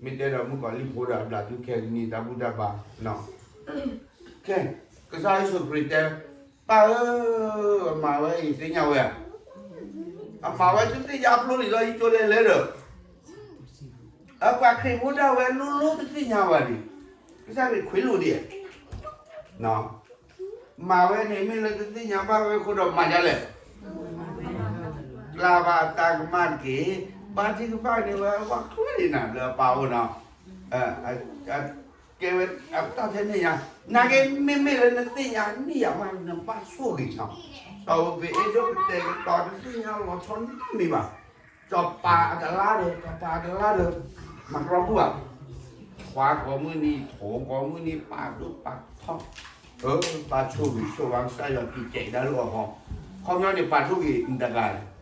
မ့ၢ်တဲဒီးမုၣ်ကီၤလံၢ်ဖိဒီးအဘျးဒုးခဲကနံၤတၢ်ဘူၣ်တၢ်ဘါ, ကဲ, ကစၢ်ယ့ၣ်ၡူးခရံာ်တဲ, ပၢ်ဧၢ, အမၤဝဲအံၤသ့ၣ်ညါဝဲဧါ, အမၤဝဲတသ့ၣ်ညါအဖျိလံာ်ဒီးယကၠိလဲၤလဲၤဒီး, အပှၤခရံာ်ဖိဒၣ်ဝဲလိၤလိၤတသ့ၣ်ညါဘၣ်ဒံး, ကစၢ်ခရံာ်ခွ့လိာ်ဒံး မၤဝဲန့ၣ်မ့ၢ်လၢတသ့ၣ်ညါဘၣ်ဝဲအဃိဒီးမၤဒ်လဲၣ်, ပျၢ်ဘၣ်အတၢ်ကမၣ်တက့ၢ်, ဘါထုကဖၣ်န့ၢ်ဝဲပှၤချ့ဒံးနၤလၢအပၢ်အိၣ်နီၤ, ကဲဝဲအတၢ်ထဲန့ၣ်ညါ, နာ်က့မ့မ့ၢ်လၢနသ့ၣ်ညါန့ၢ်ယၤမး နဘၣ်ဆိၣ်ဂ့ၤနီၤ, ဒီးပအဲၣ်ဒိးကတဲာ်ကတီၤတသ့ၣ်ညါလီၤဆီန့ၣ်မ့ၢ်ဘၣ်, စီၤပၤအတလါဒီး စီၤပၤအတလါဒီး မၤတြီပူၤဘၣ်, ခွါကိးမုၢ်နံၤ ထိးကိးမုၢ်နံၤ ပာ်ဒိၣ်ပာ်ထီၣ်, ဘၣ်ဆိၣ်ဂ့ၤဆိၣ်ဝါကစၢ်ယွၤကံးကဲးဒၣ်လၢအီၤဃီ, ခီပညီန့ၣ် ပာ်ဒိၣ်ဂ့ၤမတၤတဂၤလဲၣ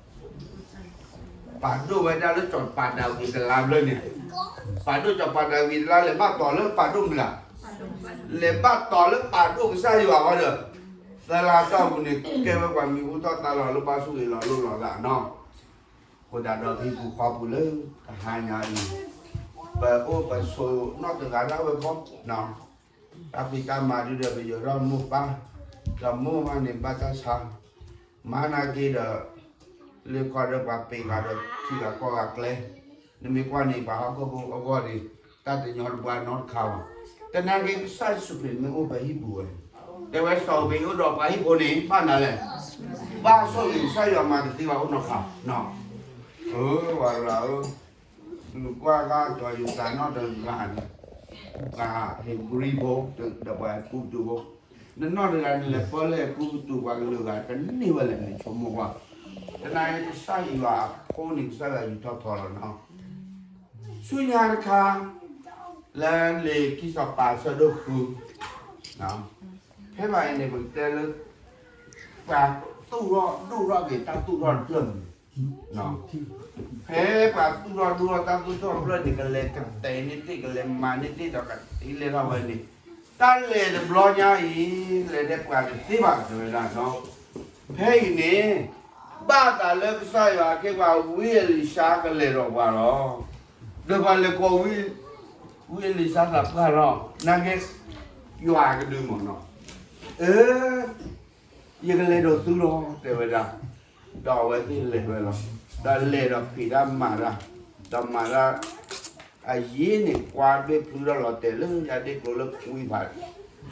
်, ပာ်ဒိၣ်ဝဲဒၣ်လၢစီၤပၤဒၤဝံးတလါဘျၢန့ၣ်, ပာ်ဒိၣ်စီၤပၤဒၤဝံးတလါ လဲၤဘၣ်တီၤလၢပာ်ဒိၣ်မုၢ်လၢ်, လဲၤဘၣ်တီၤလၢပာ်ဒိၣ်ကစၢ်ယွၤဃီဒီး, သၢလါတီၢ်ပူၤန့ၣ် ကဲဝဲပှၤမံၤဟူထီၣ်သါလီၤလၢဘၣ်ဆိၣ်ဂ့ၤလီၤလိၣ်လီၤသးနီၤ, အဃိသတးဒီးပဟံၣ်ဖိဃီဖိလၢတဟါညါအံၤ, ပအိၣ်ပဆိးနီၢ်တဂၤဒၣ်ဝဲဃီ, တၢ်ဖံးတၢ်မၤဒုဒီးပယီၤထီၣ်မိၢ်ပၢ်, ဒီးမိၢ်မးန့ၣ်ဘၣ်တၢ်ဆါ, မၤနာ်က့ဒီး လၢကီၢ်ဒီးပှၤပ့ၤဂၤဒီးထံဂၤကီၢ်ဂၤကျဲ, နမ့ၢ်ကွၢ်န့ၣ် ပှၤဟီၣ်ခိၣ်ဖိအဂီၢ်န့ၣ် တၢ်တညီတပှၢ်နီတခါဘၣ်, တနာ်က့ကစၢ်ယ့ၣ်ၡူးခရံာ်မ့ၢ်အိၣ်ပဟံၣ်ပူၤဝဲ, တဲဝဲစီၤဝ့ၤအိၣ်ဒီးပှၤဟံၣ်ဖိန့ၣ် ဘၣ်နၤလဲၣ်, ဘၣ်ဆိၣ်ဂ့ၤကစၢ်ယွၤမၤတသ့ဘၣ်အိၣ်နီတခါ, အၢ ပှၤရၤဧၢ, နကွၢ်ဂၤဒီးယသးနီၢ်တဂၤန့ၣ်, ပှၤဟ့းဘြံဖိ ဒီးပှၤကူပတူးဖိ, နနီၢ်တဂၤန့ၣ် လဲၤပၢလၢကူပတူးပှၤကလုာ်ဂၤတန့ၢ်ဝဲလဲၣ်န့ၣ် ဆိကမိၣ်ကွၢ်, တနာ်က့ကစၢ်ယွၤအဖိန့ၣ် ကစၢ်ယွၤယူးထီၣ်ထီလီၤနီၤ ဆူညါတခါ, လၢလံာ်ခံစီၤပၤအဆၢဒိၣ်ဃု, ဖဲဘၣ်အံၤန့ၣ် ပကတဲလၢ ပှၤသူၣ်ထီၣ်ဒိၣ်ထီၣ်က့ၤတၢ်သူၣ်ထီၣ်တဖျၢၣ်န့ၣ်, ဖဲပှၤသူၣ်ထီၣ်ဒိၣ်ထီၣ်တၢ်သူၣ်ထီၣ်တဖျၢၣ်န့ၣ် ကလဲၤကတဲာ်န့ၢ်သ့ၣ် ကလဲၤမၤန့ၢ်သ့ၣ်ဒီးကသံလဲၤထီၣ်ဝဲန့ၣ်, တၢ်လဲၤတဘျီညါအံၤ လဲၤဒဲးပှၤတသ့ဘၣ်တဲဝဲဒၣ်နီၤ, ဖဲအံၤန့ၣ် ဘၣ်သးလၢကစၢ်ယွၤကဲပှၤဝံအ့လံၡါကလဲၤဒီးပှၤလီၤ. ဒီးပှၤလဲၤကိးဝံ, ဝံအ့လံၡါသးပှၢ်လီၤ. နာ်က့ ယွၤကဒုးမၢ်နီၤ, အၢ ယကလဲၤဒီးသုလီၤ တဲဝဲဒၣ်. ဒီးအဝဲသ့ၣ်လဲၤဝဲလီၤ. ဒီးလဲၤဒီးဖံးတၢ်မၤတၢ်, ဒီးမၤတၢ် အယံၤန့ၣ် ကွၢ်ဘ့ၣ်ဖုထီၣ်လီၤတဲာ်လၢညါဒ့ၣ်ကျိလၢဝံဖး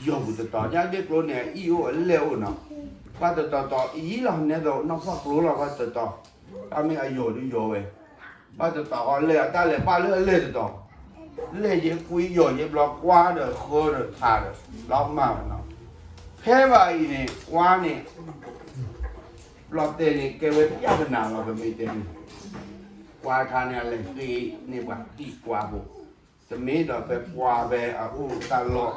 ယိာ်ပူၤတတီၤ, ညါဒ့ၣ်ကျိန့ၣ် အအံၣ်အိၣ်အလဲၢ်အိၣ်နီၤ, ကွၢ်တတီၤတီၤ အံၣ်လီၤနဲသိးနီၢ်ဖီၣ်ကျိလီၤ ကွၢ်တတီၤ, တၢ်မ့ၢ်အယိာ်ဒုးယိာ်ဝဲ, ဘၣ်တတီၤအီၤလဲၢ် အတၢ်လဲၤပာ်လၢအလဲၢ်တတီၤ, လဲၢ်ယဲကွံယိာ်ယဲဘျီကွၢ်ဒီးဃၢဒီးထးဒီး လီၤမၢ်ဝဲနီၤ, ဖဲဘၣ်အံၤန့ၣ် ကွၢ်န့ၣ် လီၤတဲာ်န့ၣ် ကဲဝဲပျၢ်ပနၢ်လီၤ ပမ့ၢ်တဲန့ၣ်, ကွၢ်ခါန့ၣ် အလဲၤဃ့န့ၢ်ပှၤသံကွၢ်ဖိ, တမ့ၢ်ဒီးဖဲကွၢ်ဖဲအအိၣ်တၢ်လီၢ်,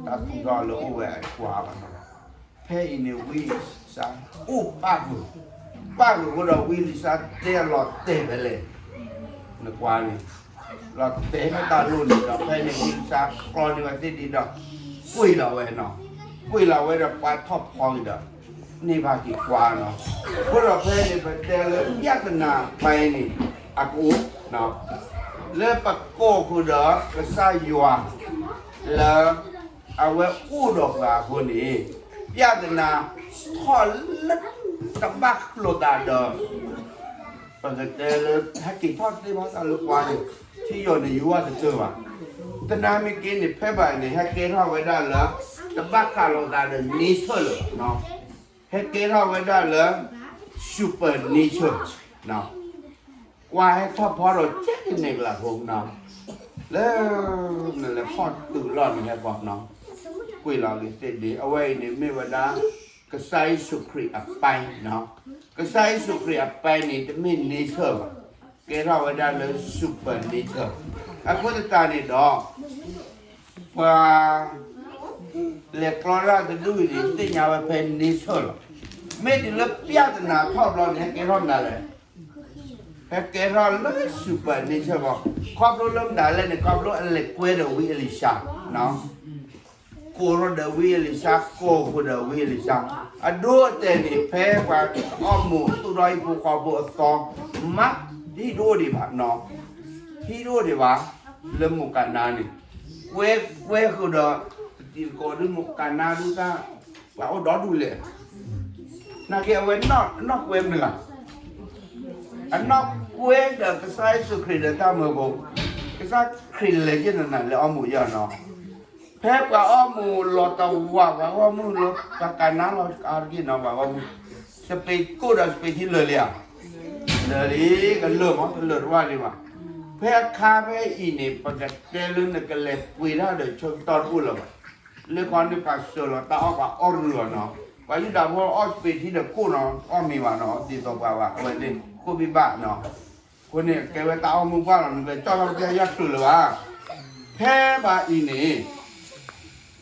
တၢ်သူၣ်ထီၣ်လၢအိၣ်ဝဲအကွၢ်ဘၣ်နီၤ, ဖဲအံၤန့ၣ် ဝံအ့လံၡါ အိၣ်ပၣ်ဃုာ်, ပၣ်ဃုာ်အဃိဒီး ဝံအ့လံၡါတဲအလီၤတဲာ်ဖဲလဲၣ်, နကွၢ်န့ၣ် လီၤတဲာ်ဖဲတၢ်လိၣ်န့ၣ်ဒီး ဖဲန့ၣ်ဝံအ့လံၡါကျီန့ၢ်ဝဲသ့ၣ်ဒံးဒီး ကွံာ်လီၤဝဲနီၤ, ကွံာ်လီၤဝဲဒီးပှၤထီၣ်ဖီက့ၤဒီး န့ၢ်ဘၣ်က့ၤကွၢ်နီၤ. အဃိဒီးဖဲန့ၣ် ပတဲလၢ ပြဿနာပိုင်းန့ၣ် အကအိၣ်, လၢပကိးဃုာ်ဒီးကစၢ်ယွၤ လၢအဝဲအိၣ်ဒီးပှၤအဃိန့ၣ် ပြဿနာထီၣ်လၢ တဘၣ်လိာ်သးဒီး ပကတဲလၢ ဟဲက့ၤထီၣ်သ့ဘၣ်သးလၢပှၤန့ၣ် ထံယီၤန့ၣ်ယိဝဲတကၢၢ်ဘၣ်. သနာ်က့န့ၣ် ဖဲဘၣ်န့ၣ် ဟဲကဲထီၣ်ဝဲဒၣ်လၢ တဘၣ်ဃးလိာ်သးဒီး nature လၢၤဘၣ်, ဟဲကဲထီၣ်ဝဲဒၣ်လၢ supernatural, ကွၢ်ဟဲထီၣ်ဖီဒီးကဲကန့ၢ်ကလးဖိနီၤ, လၢ နလဲၤဖီၣ်တုၤလီၢ်န့ၣ်ဟဲကီးနီၤ, ကွံာ်လီၤက့ၤသ့ၣ်ဒ့ အဝဲအံၤန့ၣ်မ့ၢ်ဝဲဒၣ် ကစၢ်ယ့ၣ်ၡူးခရံာ်အပိုင်း, ကစၢ်ယ့ၣ်ၡူးခရံာ်အပိုင်းန့ၣ် တမ့ၢ် nature ဘၣ်, ကဲထီၣ်ဝဲဒၣ်လၢ supernatural. အဃိသတးန့ၣ်ဒီး ပှၤ လဲၤကျီတၢ်တဒူၣ်အံၤန့ၣ် သ့ၣ်ညါဝဲဖဲ nature လီၤ. မ့ၢ်တုၤလၢ ပြဿနာ ထီၣ်ဘျီန့ၣ် ဟဲကဲထီၣ်မနုၤလဲၣ်, ဟဲကဲထီၣ်လၢ supernatural ဘၣ်, ခီဖျိလၢမနုၤလဲၣ်န့ၣ် ခီဖျိအလဲၤကွဲဒီးဝံအ့လံၡါ ကိးထီၣ်ဒီးဝံအ့လံၡါ, ကိးဃုာ်ဒီးဝံအ့လံၡါ, အဒိအတဲာ်န့ၣ် ဖဲပှၤအီၣ်မိၢ်သူၣ်ထီၣ်ဟံၣ်ဖိဃီဖိအသီ, မ့ၢ်ဟံၣ်တအိၣ်ဒံးဘၣ်နီၤ, ဟံၣ်တအိၣ်ဒံးဘၣ်, လၢမိၢ်ကၤနါန့ၣ်, ကွဲ ကွဲဃုာ်ဒီး တံၤသကိးဒုးမိၢ်ကၤနါဒုးတၢ်, ပှၤအိၣ်ဒီဒူၣ်လဲၣ်, နာ်က့အဝဲနီၢ်ကွဲမနုၤလဲၣ်, အနီၢ်ကွဲဒီးကစၢ်ယ့ၣ်ၡူးခရံာ်ဒီးတၢ်မၢဖိ, ကစၢ်ခရံာ်လဲၤက့ၤနၤလဲၤအီၣ်မိၢ်ယီၤနီၤ, ဖဲပှၤအီၣ်မိၢ်လီၤတဝး ပှၤအီၣ်မိၢ်လၢပှၤကၤနါလီၤအါတက့ၢ်နီၤ ပှၤအီၣ်မိၢ်, စပံးကိၣ်ဒီးစပံးထံလၢာ်လံဧါ, လၢာ်လံ, ကလၢာ်မး ကလၢာ်တဝၢ်လံဘၣ်. ဖဲအခါဖဲအံၤန့ၣ် ပကတဲလၢနကလဲၤပှ့ၤတၢ်ဒီးဆၢကတီၢ်တအိၣ်လၢၤဘၣ်. လၢခီန့ၣ်ပှၤစၢၤလီၤတၢ်အီၣ်ပှၤအီၣ်ရူၢ်လီၤနီၤ, ပှၤယူဒၤဖိအီၣ်စပံးထံဒီးကိၣ်နီၤ အီၣ်မ့ၤဘၣ်နီၤ ဒ်သိးပှၤဘၣ် အဝဲသ့ၣ်ကိၣ်ဘံၣ်ဘၣ်နီၤ, အဃိန့ၣ်ကဲဝဲတၢ်အီၣ်မူဘၣ်လီၤ နကကၠီၣ်ထီၣ်ပျၢ်ယၢ်ချုးလၢၤဘၣ်. ဖဲဘၣ်အံၤန့ၣ်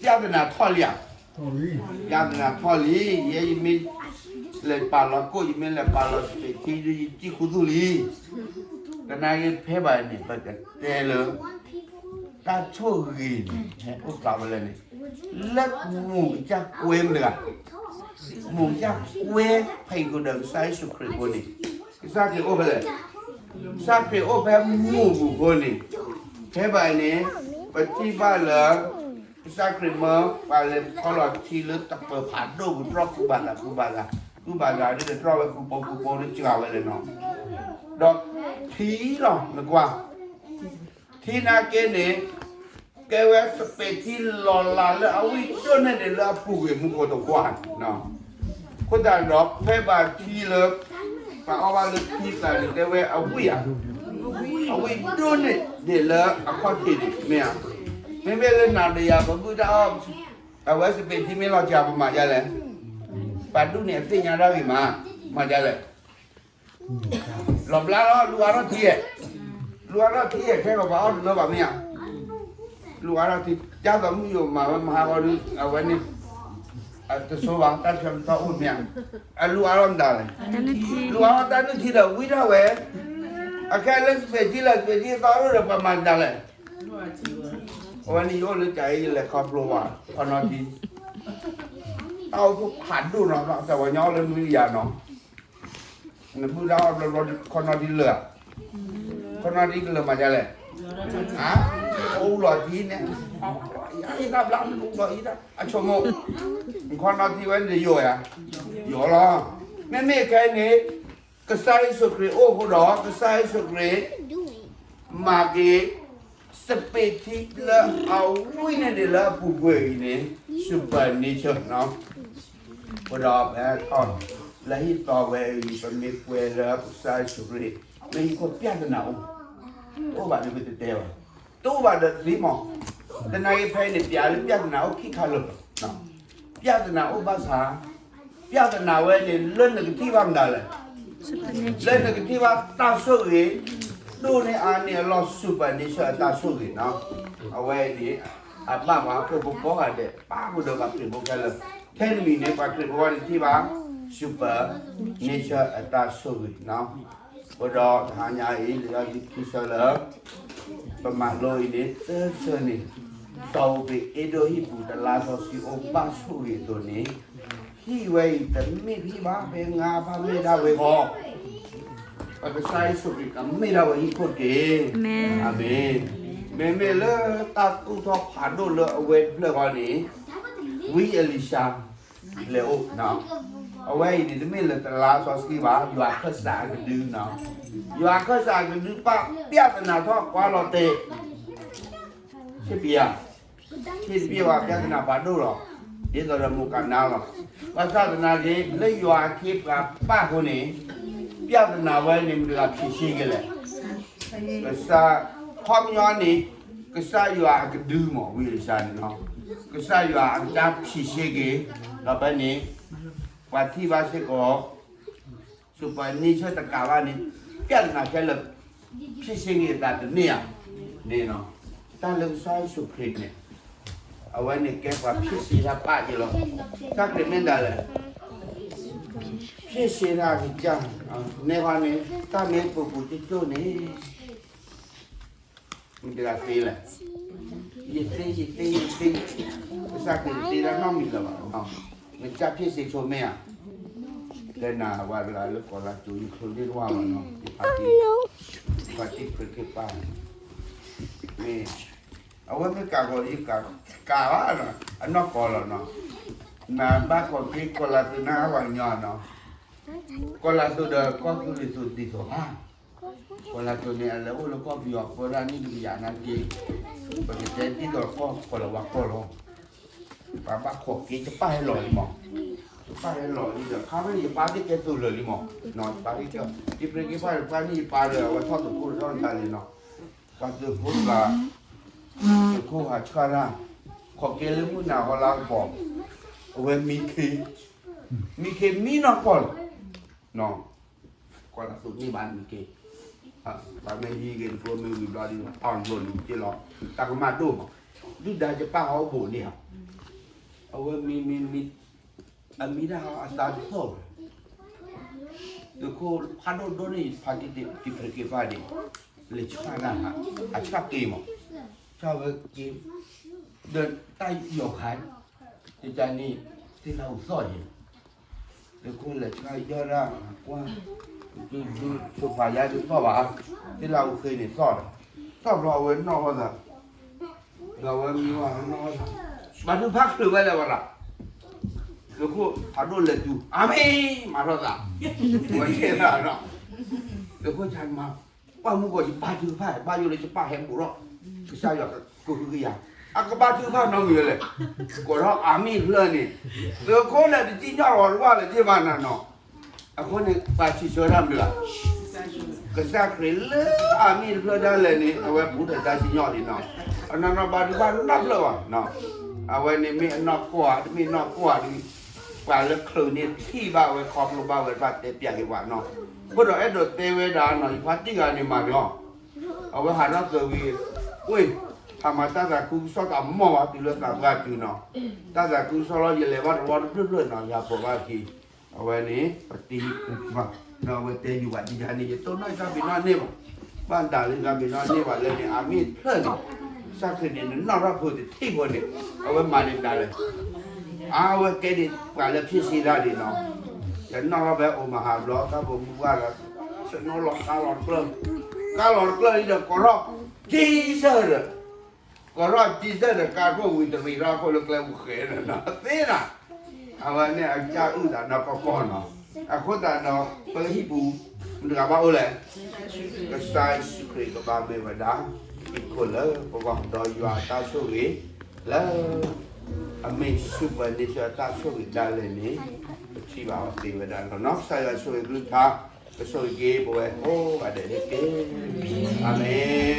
ပြဿနာထီၣ်လံဧါ, ပြဿနာထီၣ်လံ, ယဲယမ့ၢ် လဲၤပာ်လီၤကိၣ် ယမ့ၢ်လဲၤပာ်လီၤစပံးထံ ယစံၣ်ခူသူၣ်လံ. သနာ်က့ဖဲဘၣ်အံၤန့ၣ် ပကတဲလၢ တၢ်ဆိၣ်ဂ့ၤန့ၣ် ဟဲအိၣ်ဖျါဖဲလဲၣ်န့ၣ်, လၢမိၢ်ကစၢ်ကွဲမတၤတဂၤ, မိၢ်ကစၢ်ကွဲဖဲအံၤဃုာ်ဒီးကစၢ်ယ့ၣ်ၡူးခရံာ်အဃိန့ၣ်, ကစၢ်ခရံာ်အိၣ်ဖဲလဲၣ်, ကစၢ်ခရံာ်အိၣ်ဖဲမိၢ်ပူၤအဃိန့ၣ်, ဖဲဘၣ်အံၤန့ၣ် ပထံၣ်ဘၣ်လၢ ကစၢ်ခရံာ်မၢပှၤလဲၤခီလီၤထံလၢတပၢၤဖးဒိၣ်ပူၤ တြီၢ်ကူဘၣ်သး ကူဘၣ်သး, ကူဘၣ်သးဒ်လဲၣ် တြီၢ်ဝဲကူပိကူပိလၢစှၤဝဲလဲၣ်နီၤ, ဒီးထံလီၤ နကွၢ် ထံနာ်က့န့ၣ် ကဲဝဲစပံးထံလီၤလးလၢအဝံၣ်ဒိၣ်န့ၢ်ဒံးလၢအပူၤကွံာ်မူခိၣ်တကွၢ်, အဃိသတးဒီး ဖဲဘၣ်ထံလၢ ပှၤအီၣ်ဘၣ်လၢထံသးန့ၣ် တဲဝဲအဝံၣ်ဧါ, အဝံၣ်ဒိၣ်န့ၢ်ဒံးလၢအခီၣ်ထံးန့ၣ် မ့ၢ်ဧါ, မ့မ့ၢ်လၢနၤဒီးယၤ ပဘုၣ်တၢ်အီၣ် အဝဲစပံးထံမ့ၢ်လီၤစှၤ ပမၤဒ်လဲၣ်, ပှၤဒူၣ်န့ၣ် အသ့ၣ်ညါတၢ်ဂ့ၤမး, မၤဒ်လဲၣ် လီၤဘျါလီၤ လူၤအါထီၣ်ထံဧါ, လူၤအါထီၣ်ထံဧါ ခဲဂီၤပှၤအီၣ်တလၢဘၣ်မ့ၢ်ဧါ, လူၤအါထီၣ်ထံ, ဒ်သိးမုၢ်ယိၤမၤဝဲမဟါဂီၤဒုး အဝဲန့ၣ် တဆိဘၣ် တၢ်ဆၢကတီၢ်အိၣ်မ့ၢ်ဧါ, အလူၤအါထီၣ်မတၤလဲၣ်, လူၤအါထီၣ်တၢ်နုၢ်ထံဒီးဝံၣ်ထီၣ်ဝဲ, အခဲလၢစပံးထံလၢ စပံးထံသီဒိၣ်ဒီး ပှၤမၤမတၤလဲၣ်, အဝဲန့ၣ်ယအိၣ်လၢကၢ်အံၤ ယလဲၤခီဖျိဝဲ ခီနီၣ်ထံ တၢ်အိၣ်ဖှိၣ်ဖးဒိၣ်နီၤ တၢ်ဝဲညီအိၣ်လၢနွံကယၤနီၤ, နဘုၣ်တၢ်အီၣ်ဘျီဘျီ ခီနီၣ်ထံလၢာ်, ခီနီၣ်ထံကလၢာ်မၤဒ်လဲၣ်, အူလီၤထံန့ၣ်, အံၤတၢ်ဘျါ အူလီၤအံၤတၢ် အဆိကမိၣ်, ခီနီၣ်ထံဝဲန့ၣ်ယိာ်ဧါ, ယိာ်လီၤ, မ့မ့ၢ်ခဲအံၤန့ၣ် ကစၢ်ယ့ၣ်ၡူးခရံာ်အိၣ်အဃိဒီး ကစၢ်ယ့ၣ်ၡူးခရံာ် မၤက့ၤ စပံးထံလၢအဝံၣ်န့ၢ်ဒံးလၢအပူၤကွံာ်အံၤန့ၣ် supernatural နီၤ, အဃိဒီးပဟဲထီၣ် လၢဟံၣ်သီဝဲအံၤ ပမ့ၢ်ကွဲလၢကစၢ်ယ့ၣ်ၡူးခရံာ် လၢဟံၣ်ခိၣ်ပြဿနာအိၣ်, တအိၣ်ဘၣ်ဒီးပတတဲဘၣ်, တအိၣ်ဘၣ်ဒီးသ့မး, သနာ်က့ဖဲအံၤန့ၣ် ပျးလၢပြဿနာအိၣ်ခံခါလၢာ်, ပြဿနာအိၣ်ဘၣ်ဆၣ် ပြဿနာဝဲန့ၣ် လၢနကထံၣ်ဘၣ်မတၤလဲၣ်, လၢနကထံၣ်ဘၣ်တၢ်ဆိၣ်ဂ့ၤ ဒိၣ်န့ၢ်အါန့ၢ်အလီၢ် supernatural အတၢ်ဆိၣ်ဂ့ၤနီၤ, အဝဲအံၤန့ၣ် အဘၣ်ပှၤဟီၣ်ခိၣ်ဖိကိးဂၤဒဲး ပၣ်ဃုာ်ဒီးပှၤခရံာ်ဖိခဲလၢာ်, ထဲတမံၤန့ၣ် ပှၤခရံာ်ဖိဝဲန့ၣ်ထံၣ်ဘၣ် supernatural အတၢ်ဆိၣ်ဂ့ၤနီၤ, အဃိဒီးတဟါညါအံၤ လံာ်စီဆှံခံဆၢလၢ ပမၤလိအံၤန့ၣ် သၢဆၢန့ၣ် စီၤဧ့းဘြံၤဟံၣ်ပူၤ တလါစီဆှံအိၣ်ဘၣ်ဆိၣ်ဂ့ၤအသိးန့ၣ်, ဟံၣ်ဝဲအံၤတမ့ၢ်ဟံၣ်ဘၣ် ဖဲငါဖးမ့ၢ်ဒၣ်ဝဲဃီ, ပကစၢ်ယ့ၣ်ၡူးခရံာ်ကမ့ၢ်ဒၣ်ဝဲဟံၣ်ခိၣ်တက့ၢ်. အၤမ့ၣ်. မ့မ့ၢ်လၢတၢ်သူၣ်ထီၣ်ဖးဒိၣ်လၢအဝဲတဖျၢၣ်ဃီန့ၣ်, ဝံအ့လံၡါ လဲၤအိၣ်, အဝဲအံၤန့ၣ် တမ့ၢ်လၢတလါစီဆှံဘၣ်, ယွၤခၢၣ်စးအကဒုနီၤ, ယွၤခၢၣ်စးအကဒုပာ် ပျၢ်သနာ်ထီၣ်ကွၢ်လီၤတဲာ် ဆ့ပယၤ, ဆ့တပျဲၢ်ဝဲ ပျၢ်သနာ်ဖးဒိၣ်လီၤ, ဒ်သိးဒီးမိၢ်ကနါလီၤ. ဘၣ်ဆၣ်သနာ်က့ လၢယွၤအခ့အပှၤပာ်အဃိန့ၣ်, ပျၢ်သနာ်ဝဲန့ၣ် မတၤဂၤဖြေရှင်းက့ၤလဲၣ်. ကစၢ်, ခီပညီန့ၣ်, ကစၢ်ယွၤအကဒုမး ဝံအ့လံၡါန့ၣ်လီၤ. ကစၢ်ယွၤအကဒုဖြေရှင်းက့ၤ, ဒီးဖဲန့ၣ်, ပှၤထံၣ်ဘၣ်စ့ၢ်ကီး supernatural တကးဘၣ်န့ၣ်, ပျၢ်သနာ်ခဲလၢာ် ဖြေရှင်းက့ၤအသးတန့ၢ်ဧါန့ၣ်လီၤ. တၢ်လၢကစၢ်ယ့ၣ်ၡူးခရံာ်န့ၣ်, အဝဲန့ၣ်ကဲပှၤဖြေရှင်းတၢ်ပာ်က့ၤလီၤ. ကစၢ်ခရံာ်မ့ၢ်ဒၣ်လဲာ် ဖြေရှင်းတၢ်ကစၢ်, န့ၣ်ဃီန့ၣ် တၢ်မ့ၢ်ပူၤပူၤကၠိၣ်ကၠိၣ်န့ၣ် မတၤဂၤသ့လဲၣ်. ယသ့ ယသ့ ယသ့, ကစၢ်ခရံာ်တသ့တၢ်နီတမံၤလၢၤဘၣ်. နကစၢ်ဖြေရှင်းဆိမ့ၢ်ဧါ. ကဲနၤဝဲတဂၤလၢကီၢ်လၢ်ကၠိ ယချုးန့ၢ်တဝၢ်ဘၣ်နီၤ, ယဖါတံၢ်, ယဖါတံၢ်ခရံာ်ခ့ပာ်န့ၣ်, မ့ၢ်, အဝဲမ့ၢ်ကးဂီၤ ယကးဘၣ်နီၤ, အနီၢ်ကီၢ်လီၤနီၤ, နဘၣ်ခီၣ်က့ၤကီၢ်လၢ်သိးနၤဝဲညီနီၤ, ကီၢ်လၢ်သိးဒီးကီၢ်သူလ့ၤသိးဒ်သိးဘၣ် ကီၢ်လၢ်သိးန့ၣ် အလဲၤအိၣ်လၢကီၢ်ပယီၤပၢဒၣ်န့ၣ်တကယၤနာ်က့, ပကတဲဒ်သိးကီၢ်ကီၢ်လၢၤဝါကီၢ်လီၤ. ပှၤဘၣ်ခိးက့ၤ ယပၢ်ဟဲလီၤလံမး, ယပၢ်ဟဲလီၤလံဒီး ခါဖဲန့ၣ် ယပၢ်သ့ၣ်ကဲသိးလၢာ်လံမး, ယပၢ်သ့ၣ်ကဲ, ယပရ့က့ၤပၢ်ဒီး ပှၤန့ၣ်ယပၢ်ဒီး အဝဲထီၣ်သုးခိၣ်ထီၣ်တၢ်လံနီၤ, ပှၤသုးခိၣ်တဂၤ, သုးခိၣ်ဟးဆှၣ်တၢ်, ခိးက့ၤလၢမုၢ်နၤဟီလၢကပီၤ, အဝဲမံခ့, မံခ့မံနီၢ်ကီၢ်လီၤ. ကီၢ်လၢ်သိးန့ၢ်ဘၣ်မံခ့, ပှၤမ့ၢ်ဟံးဂ့ၤတကျိၤမ့ၢ်ဝံၤဘျီဒ် အီၣ်လိာ်လံက့လီၤ, တၢ်ကမၣ်ဒိၣ်မး, ဒုၣ်ဒါယပၢ်ဟီၣ်ဘိးန့ၣ်ဧါ, အဝဲမံမံမံ, အမံတၢ်ဟီၣ်အသးတသီၣ်ဘၣ်, သုးခိၣ်ဖးဒိၣ်ဒိၣ်န့ၣ် ဖါတံၢ်တံၢ်ပရ့က့ၤပၢ်န့ၣ်, လဲၤဆှၣ်တၢ်, အဆှၣ်က့ၤမး, ဆှၣ်ဝဲက့ၤ, ဒီးတၢ်ယီၤခါ, တကန့ၣ်, သ့ၣ်လၢအူသီၣ်ယဲ သုးခိၣ်လဲၤဆှၣ်ယီၢ်ဒၣ်ကွၢ်, ဒုးဒုးဆိပာ်ယါဒုးသီၣ်ဘၣ်, သ့ၣ်လၢအူဃ့န့ၣ်သီၣ်ဒီး, သီၣ်ဘျီအဝဲနီၣ်ထီၣ်သး, ဒီးအဝဲမံဝဲနီၣ်ထီၣ်သး, ဘါထုကဖၣ်ချုးဝဲလၢၤဝဲဒၣ်, သုးခိၣ်ဖးဒိၣ်လဲၤတုၤ အၤမ့ၣ် မၤထီၣ်သး, ဝဲယဲၢ်ဒၣ်ဒီး, သုးခိၣ်ဆါမၤ, ပှၢ်မူကီၢ်ယဘါထုကဖၣ် ဘါယိၣ်လၢယပၢ်ဟဲဘူးထီၣ်, ကစၢ်ယွၤကဃုကယၤ, အကဘါထုကဖၣ်နီတမံၤဝဲလဲၣ်, ကိးထီၣ်အၤမ့ၣ်တဖျၢၣ်န့ၣ်, သုးခိၣ်န့ၣ်တစံၣ်ညီၣ်လီၤတဝၢ်လၢၤဘၣ်နၤနီၤ, အဃိန့ၣ် ပှၤစံးဆၢတၢ်မနုၤလဲၣ်, ကစၢ်ခရံာ်လၢအၤမ့ၣ်တဖျၢၣ်ဒၣ်လဲာ်န့ၣ် အဝဲဘူးထီၣ်တၢ်စံၣ်ညီၣ်လံနီၤ, အနီၢ်နီၢ်ဘါထုကဖၣ်နီတဖျၢၣ်ဘၣ်, အဝဲန့ၣ်မ့ၢ်အနီၢ်ကီၢ်ဧါ တမ့ၢ်နီၢ်ကီၢ်ဧါဒ်, ပှၤလၢချုးန့ၣ်ထံၣ်ဘၣ်ဝဲခီဖျိဘၣ်ဝဲတဖၣ်တဲပျးက့ၤပှၤနီၤ, အဃိဒီးအဲၣ်ဒိးတဲဝဲဒၣ်နီၤ ယဖါတံၢ်ဂၤန့ၣ်မၤမ့ၢ်အီၤ, အဝဲဟးထီၣ်သၢဝံၤ, အ့ၣ်, ဟးမၤတၢ်သးခုကစီၣ်သးမီၢ်ဘၣ်တုၤလၢသးပှၢ်တုၤနီၤ, တၢ်သးခုကစီၣ်လီၤ ယလဲၤဘၣ်တဝီတဖျၢၣ်ဖျၢၣ်နီၤ ယဟးပိာ်ဘၣ်ခံ အဝဲန့ၣ် ပတံၤ, ဒီးအဝဲတဲယုာ်ဘၣ်ဒ်ယၤန့ၣ် ယတိၢ်နီၣ်တၢ်ဘ့ၣ်နီၣ်န့ၢ်ဘၣ်, ဘၣ်ဒၣ်လၢတၢ်ဘ့ၣ်နီၣ်န့ၢ်ဘၣ်လၢန့ၣ် အမ့ၢ်တဖျၢၣ်န့ၣ်, ကစၢ်ခရံာ်န့ၣ် နနီၣ်ထီၣ်ဖိတထံၣ်ဖိန့ၣ်, အဝဲမၤန့ၢ်ဒၣ်လဲာ်, အဝဲကဲဒ်ပှၤလၢဖြေရှင်းတၢ်ဒ်နီၤ, ယနီၣ်ထီၣ်ဖဲအိၣ်မၤဟးဘျီ တၢ်ပိာ်မုၣ်ပှၢ်ဒီး, ဆ့ၣ်နီၤလီၤကါလီၤတကျၢၢ်, ကါလီၤတကျၢၢ်လံဒီး ကိးထီၣ်, Jesus ဒီး ကိးထီၣ်Jesusဒီး ကါခိၣ်ဝံၤတရံးထီၣ်ခိၣ်လၢကျဲပူၤဃဲၤဒီးနီၤ သ့နီၤ, အဝဲန့ၣ်အကစၢ်အုၣ်သးနီၢ်ကီၢ်ကီၢ်နီၤ, အဃိသတးဒီး ပဟံၣ်ပူၤ မတၤတဂၤဘၣ်အိၣ်လဲၣ်, ကစၢ်ယ့ၣ်ၡူးခရံာ်ကဘၣ်မ့ၢ်ဝဲဒၣ် ဟံၣ်ခိၣ်လၢပဂီၢ် ဒီးယွၤအတၢ်ဆိၣ်ဂ့ၤ လၢ အမ့ၢ် supernatural အတၢ်ဆိၣ်ဂ့ၤဒၣ်လဲာ်န့ၣ် ပထံၣ်ဘၣ်အီၤသ့ဝဲဒၣ်လီၤနီၤ, ကစၢ်ယွၤဆိၣ်ဂ့ၤကလုၢ်ကထါ, ကဆိၣ်ဂ့ၤက့ၤပဝဲကိးဂၤဒဲးန့ၣ်တက့ၢ်, အၤမ့ၣ်.